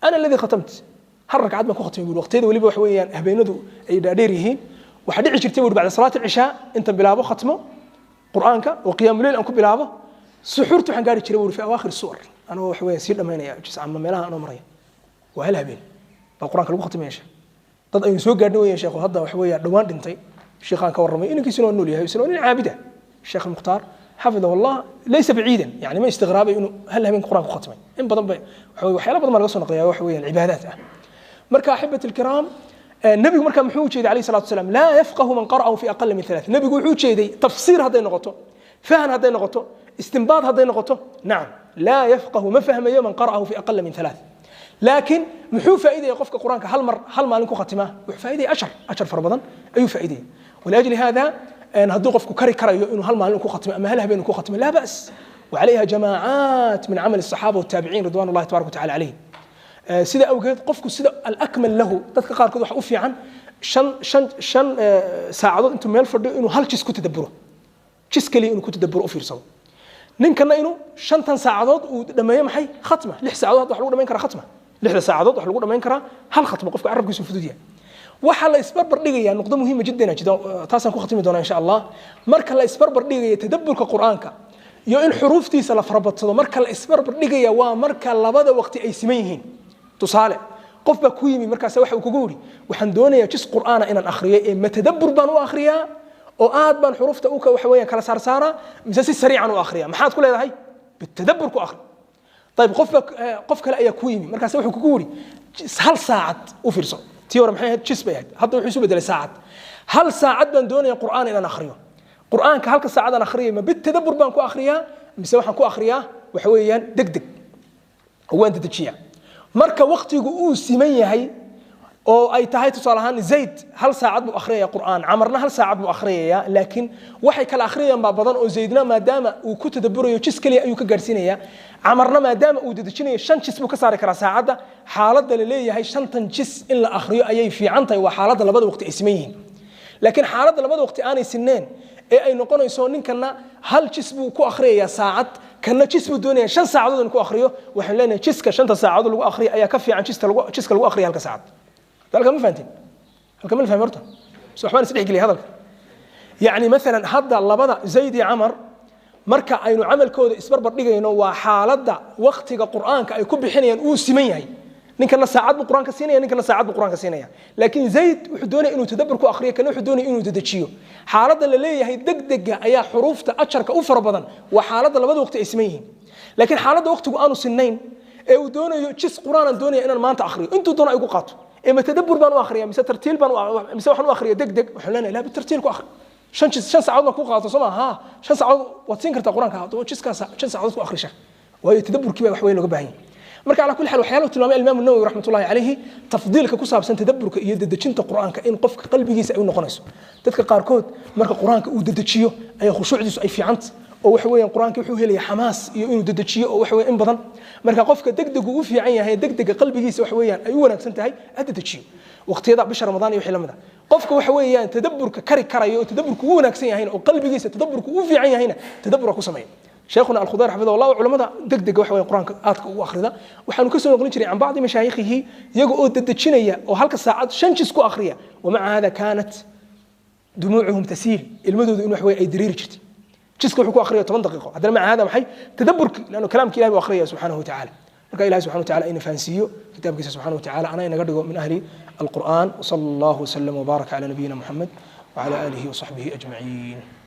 أنا الذي ختمت, hal ragcad baan ku khatimay buri. Waqtiyada weliba wax weeyaan habeenadu ay dhaadheer yihiin, waxaa dhici jirtay buri بعد صلاة العشاء inta bilaabo khatmo qur'aanka oo qiyaamu leyl aan ku bilaabo, suxuurta waxaan gaari jiray buri في أواخر السور, anoo wax weeyaan sii dhamaynaya jis ama meelaha anoo maraya. Waa hal habeen baa qur'aanka lagu khatimaya. Sheekh dad aynu soo gaadhnay weeyaan, sheekhu hadda wax weeyaan dhowaan dhintay, sheekhaan ka warramay, inankiisuna waa nool yahay, isna waa nin caabida, Sheekh Mukhtaar. Xafidahu Allah, laysa baciidan, yani ma istiqraabay inuu hal habeen qur-aan ku khatmay. In badan bay waxa waxyaala badan baa laga soo naqliyaa, waxa weeyaan cibaadaat ah. Marka axibati alkiraam, nabigu marka muxuu ujeeday alayhi salatu wasalaam? Laa yafqahu man qara'ahu fi aqala min thalath. Nabigu wuxuu ujeeday tafsiir hadday noqoto, fahan hadday noqoto, istinbaad hadday noqoto, nacam, laa yafqahu, ma fahmayo, man qara'ahu fi aqala min thalath. Laakiin muxuu faa'iidaya qofka qur-aanka hal mar hal maalin ku khatimaa? Wuxuu faa'iidaya ashar, ashar fara badan ayuu faa'iidaya. Waliajli hada hadduu qofku kari karayo inuu hal maalin ku khatimo ama hal habeen ku khatimo, laa ba's. وعليها جماعات من عمل الصحابة والتابعين رضوان الله تبارك وتعالى عليهم. Sida awgeed qofku sida alakmal lahu, dadka qaarkood waxa u fiican shan saacadood intuu meel fadhiyo inuu hal jis ku tadabburo, jis keliya inuu ku tadabburo u fiirsado. Ninkana inuu 5tan saacadood uu dhameeyo maxay khatma, 6 saacadood wax lagu dhamayn karaa khatma, 6da saacadood wax lagu dhamayn karaa hal khatma, qofka carabkiisu fudud yahay. Waxaa la isbarbar dhigayaa nuqdo muhiima jiddan jida, taasaan ku khatimi doonaa insha Allah. Marka la isbarbar dhigaya tadabburka qur-aanka iyo in xuruuftiisa la farabadsado, marka la isbarbar dhigaya waa marka labada waqti ay siman yihiin. Tusaale, qof baa ku yimi, markaas waxa uu kugu yidhi: waxaan doonayaa jis qur'aana inaan akhriyo, ee ma tadabbur baan u akhriyaa oo aad baan xuruufta u waxa weeyaan kala saarsaaraa, mise si sariican u akhriyaa? Maxaad ku leedahay? Bitadabbur ku akhri. Ayib, qof baa, qof kale ayaa ku yimi, markaas wuxuu kugu yidhi hal saacad u fiirso. Tii hore maxay ahayd? Jis bay ahayd. Hadda wuxuu isu bedelay saacad. Hal saacad baan doonaya qur'aan inaan akhriyo. Qur'aanka halka saacadaan akhriyay, ma bitadabbur baan ku akhriyaa mise waxaan ku akhriyaa waxa weeyaan deg deg oo waan dedejiyaa? Marka waqtigu uu siman yahay oo ay tahay tusaale ahaan Zayd hal saacad buu akhriyaya qur'aan, Camarna hal saacad buu akhriyaya, laakiin waxay kala akhriyayaan baa badan, oo Zaydna maadaama uu ku tadabburayo jis keliya ayuu ka gaarsiinayaa, Camarna maadaama uu dedejinayo 5 jis buu ka saari karaa saacadda. Xaaladda la leeyahay 5tan jis in la akhriyo ayay fiican tahay waa xaaladda labada waqti ay siman yihiin. Laakiin xaaladda labada waqti aanay sineen ee ay noqonayso ninkana hal jis buu ku akhriyayaa saacad, kana jis buu doonaya 5 saacadood inuu ku akhriyo, waxaan leenahay jiska 5ta saacadood lagu akhriyo ayaa ka fiican jiska lagu akhriyo halka saacad. Halka ma fahantiin? Halka ma la fahmi horta? Mise waxbaan isdhex geliyay hadalka? Yacni maalan hadda labada Zayd iyo Camar marka aynu camalkooda isbarbar dhigayno waa xaaladda waqtiga qur'aanka ay ku bixinayaan uu siman yahay. Ninkana saacad buu qur'aanka siinaya, ninkana saacad buu qur'aanka siinaya, laakiin Zayd wuxuu doonaya inuu tadabbur ku akhriyo, kana wuxuu doonaya inuu dedejiyo. Xaaladda la leeyahay degdega ayaa xuruufta ajarka u fara badan waa xaaladda labada waqti ay siman yihiin. Laakiin xaaladda waqtigu aanu sinnayn ee uu doonayo jis qur'aanan doonaya inaan maanta akhriyo, intuu doono ay ku qaato, ee ma tadabbur baan u akhriya mise tartiil baan, mise waxaan u akhriya deg deg, waxaan leenahay laa, bitartiil ku akhri. 5 jis 5 saacadood baa ku qaato, soo ma ha? 5 saacadood waad siin kartaa qur'aanka, haddaba jiskaas 5 saacadood ku akhrisha, waayo tadabburkii baa wax weyn looga baahan yahay. Marka ala kulli xaal, waxyaalaha tilmaamay Imaam Nawawi raxmatullahi calayhi tafdiilka ku saabsan tadabburka iyo dedejinta qur'aanka in qofka qalbigiisa ay u noqonayso. Dadka qaarkood marka qur'aanka uu dedejiyo ayaa khushuucdiisu ay fiicanta, oo waxa weeyaan qur'aanka wuxuu helaya xamaas iyo inuu dedejiyo oo waxa weeyaan in badan. Marka qofka degdegu u fiican yahay, degdega qalbigiisa waxa weeyaan ay u wanaagsan tahay, ha dedejiyo waqtiyada bisha Ramadaan iyo wixii la mid ah. Qofka waxa weeyaan tadabburka kari karayo oo tadabburku u wanaagsan yahayna oo qalbigiisa tadabburku u fiican yahayna, tadabbur ku sameeyo. Sheekhuna Alkhudayr xafidahu Allah, culamada degdega waxa weeye quraanka aadka ugu akhrida, waxaanu ka soo noqon jiray can bacdi mashaayikhihi iyaga oo dedejinaya oo halka saacad 5 jis ku akhriya, wamaca hada kaanat dumuucuhum tasiil, ilmadoodu in wax weeye ay dareeri jirtay. Jiska wuxuu ku akhriya 10 daqiiqo, haddana maca hada maxay tadabburki, laannu kalaamka Ilahi buu akhriyaya subxaanahu watacaala. Marka Ilahi subxana wataala ina fahansiiyo kitaabkiisa subxana watacaala, ana inaga dhigo min ahli alqur'an. Wsala allahu wasalam wbaaraka cala nabiyina Muxamed wcala aalihi wasaxbihi ajmaciin.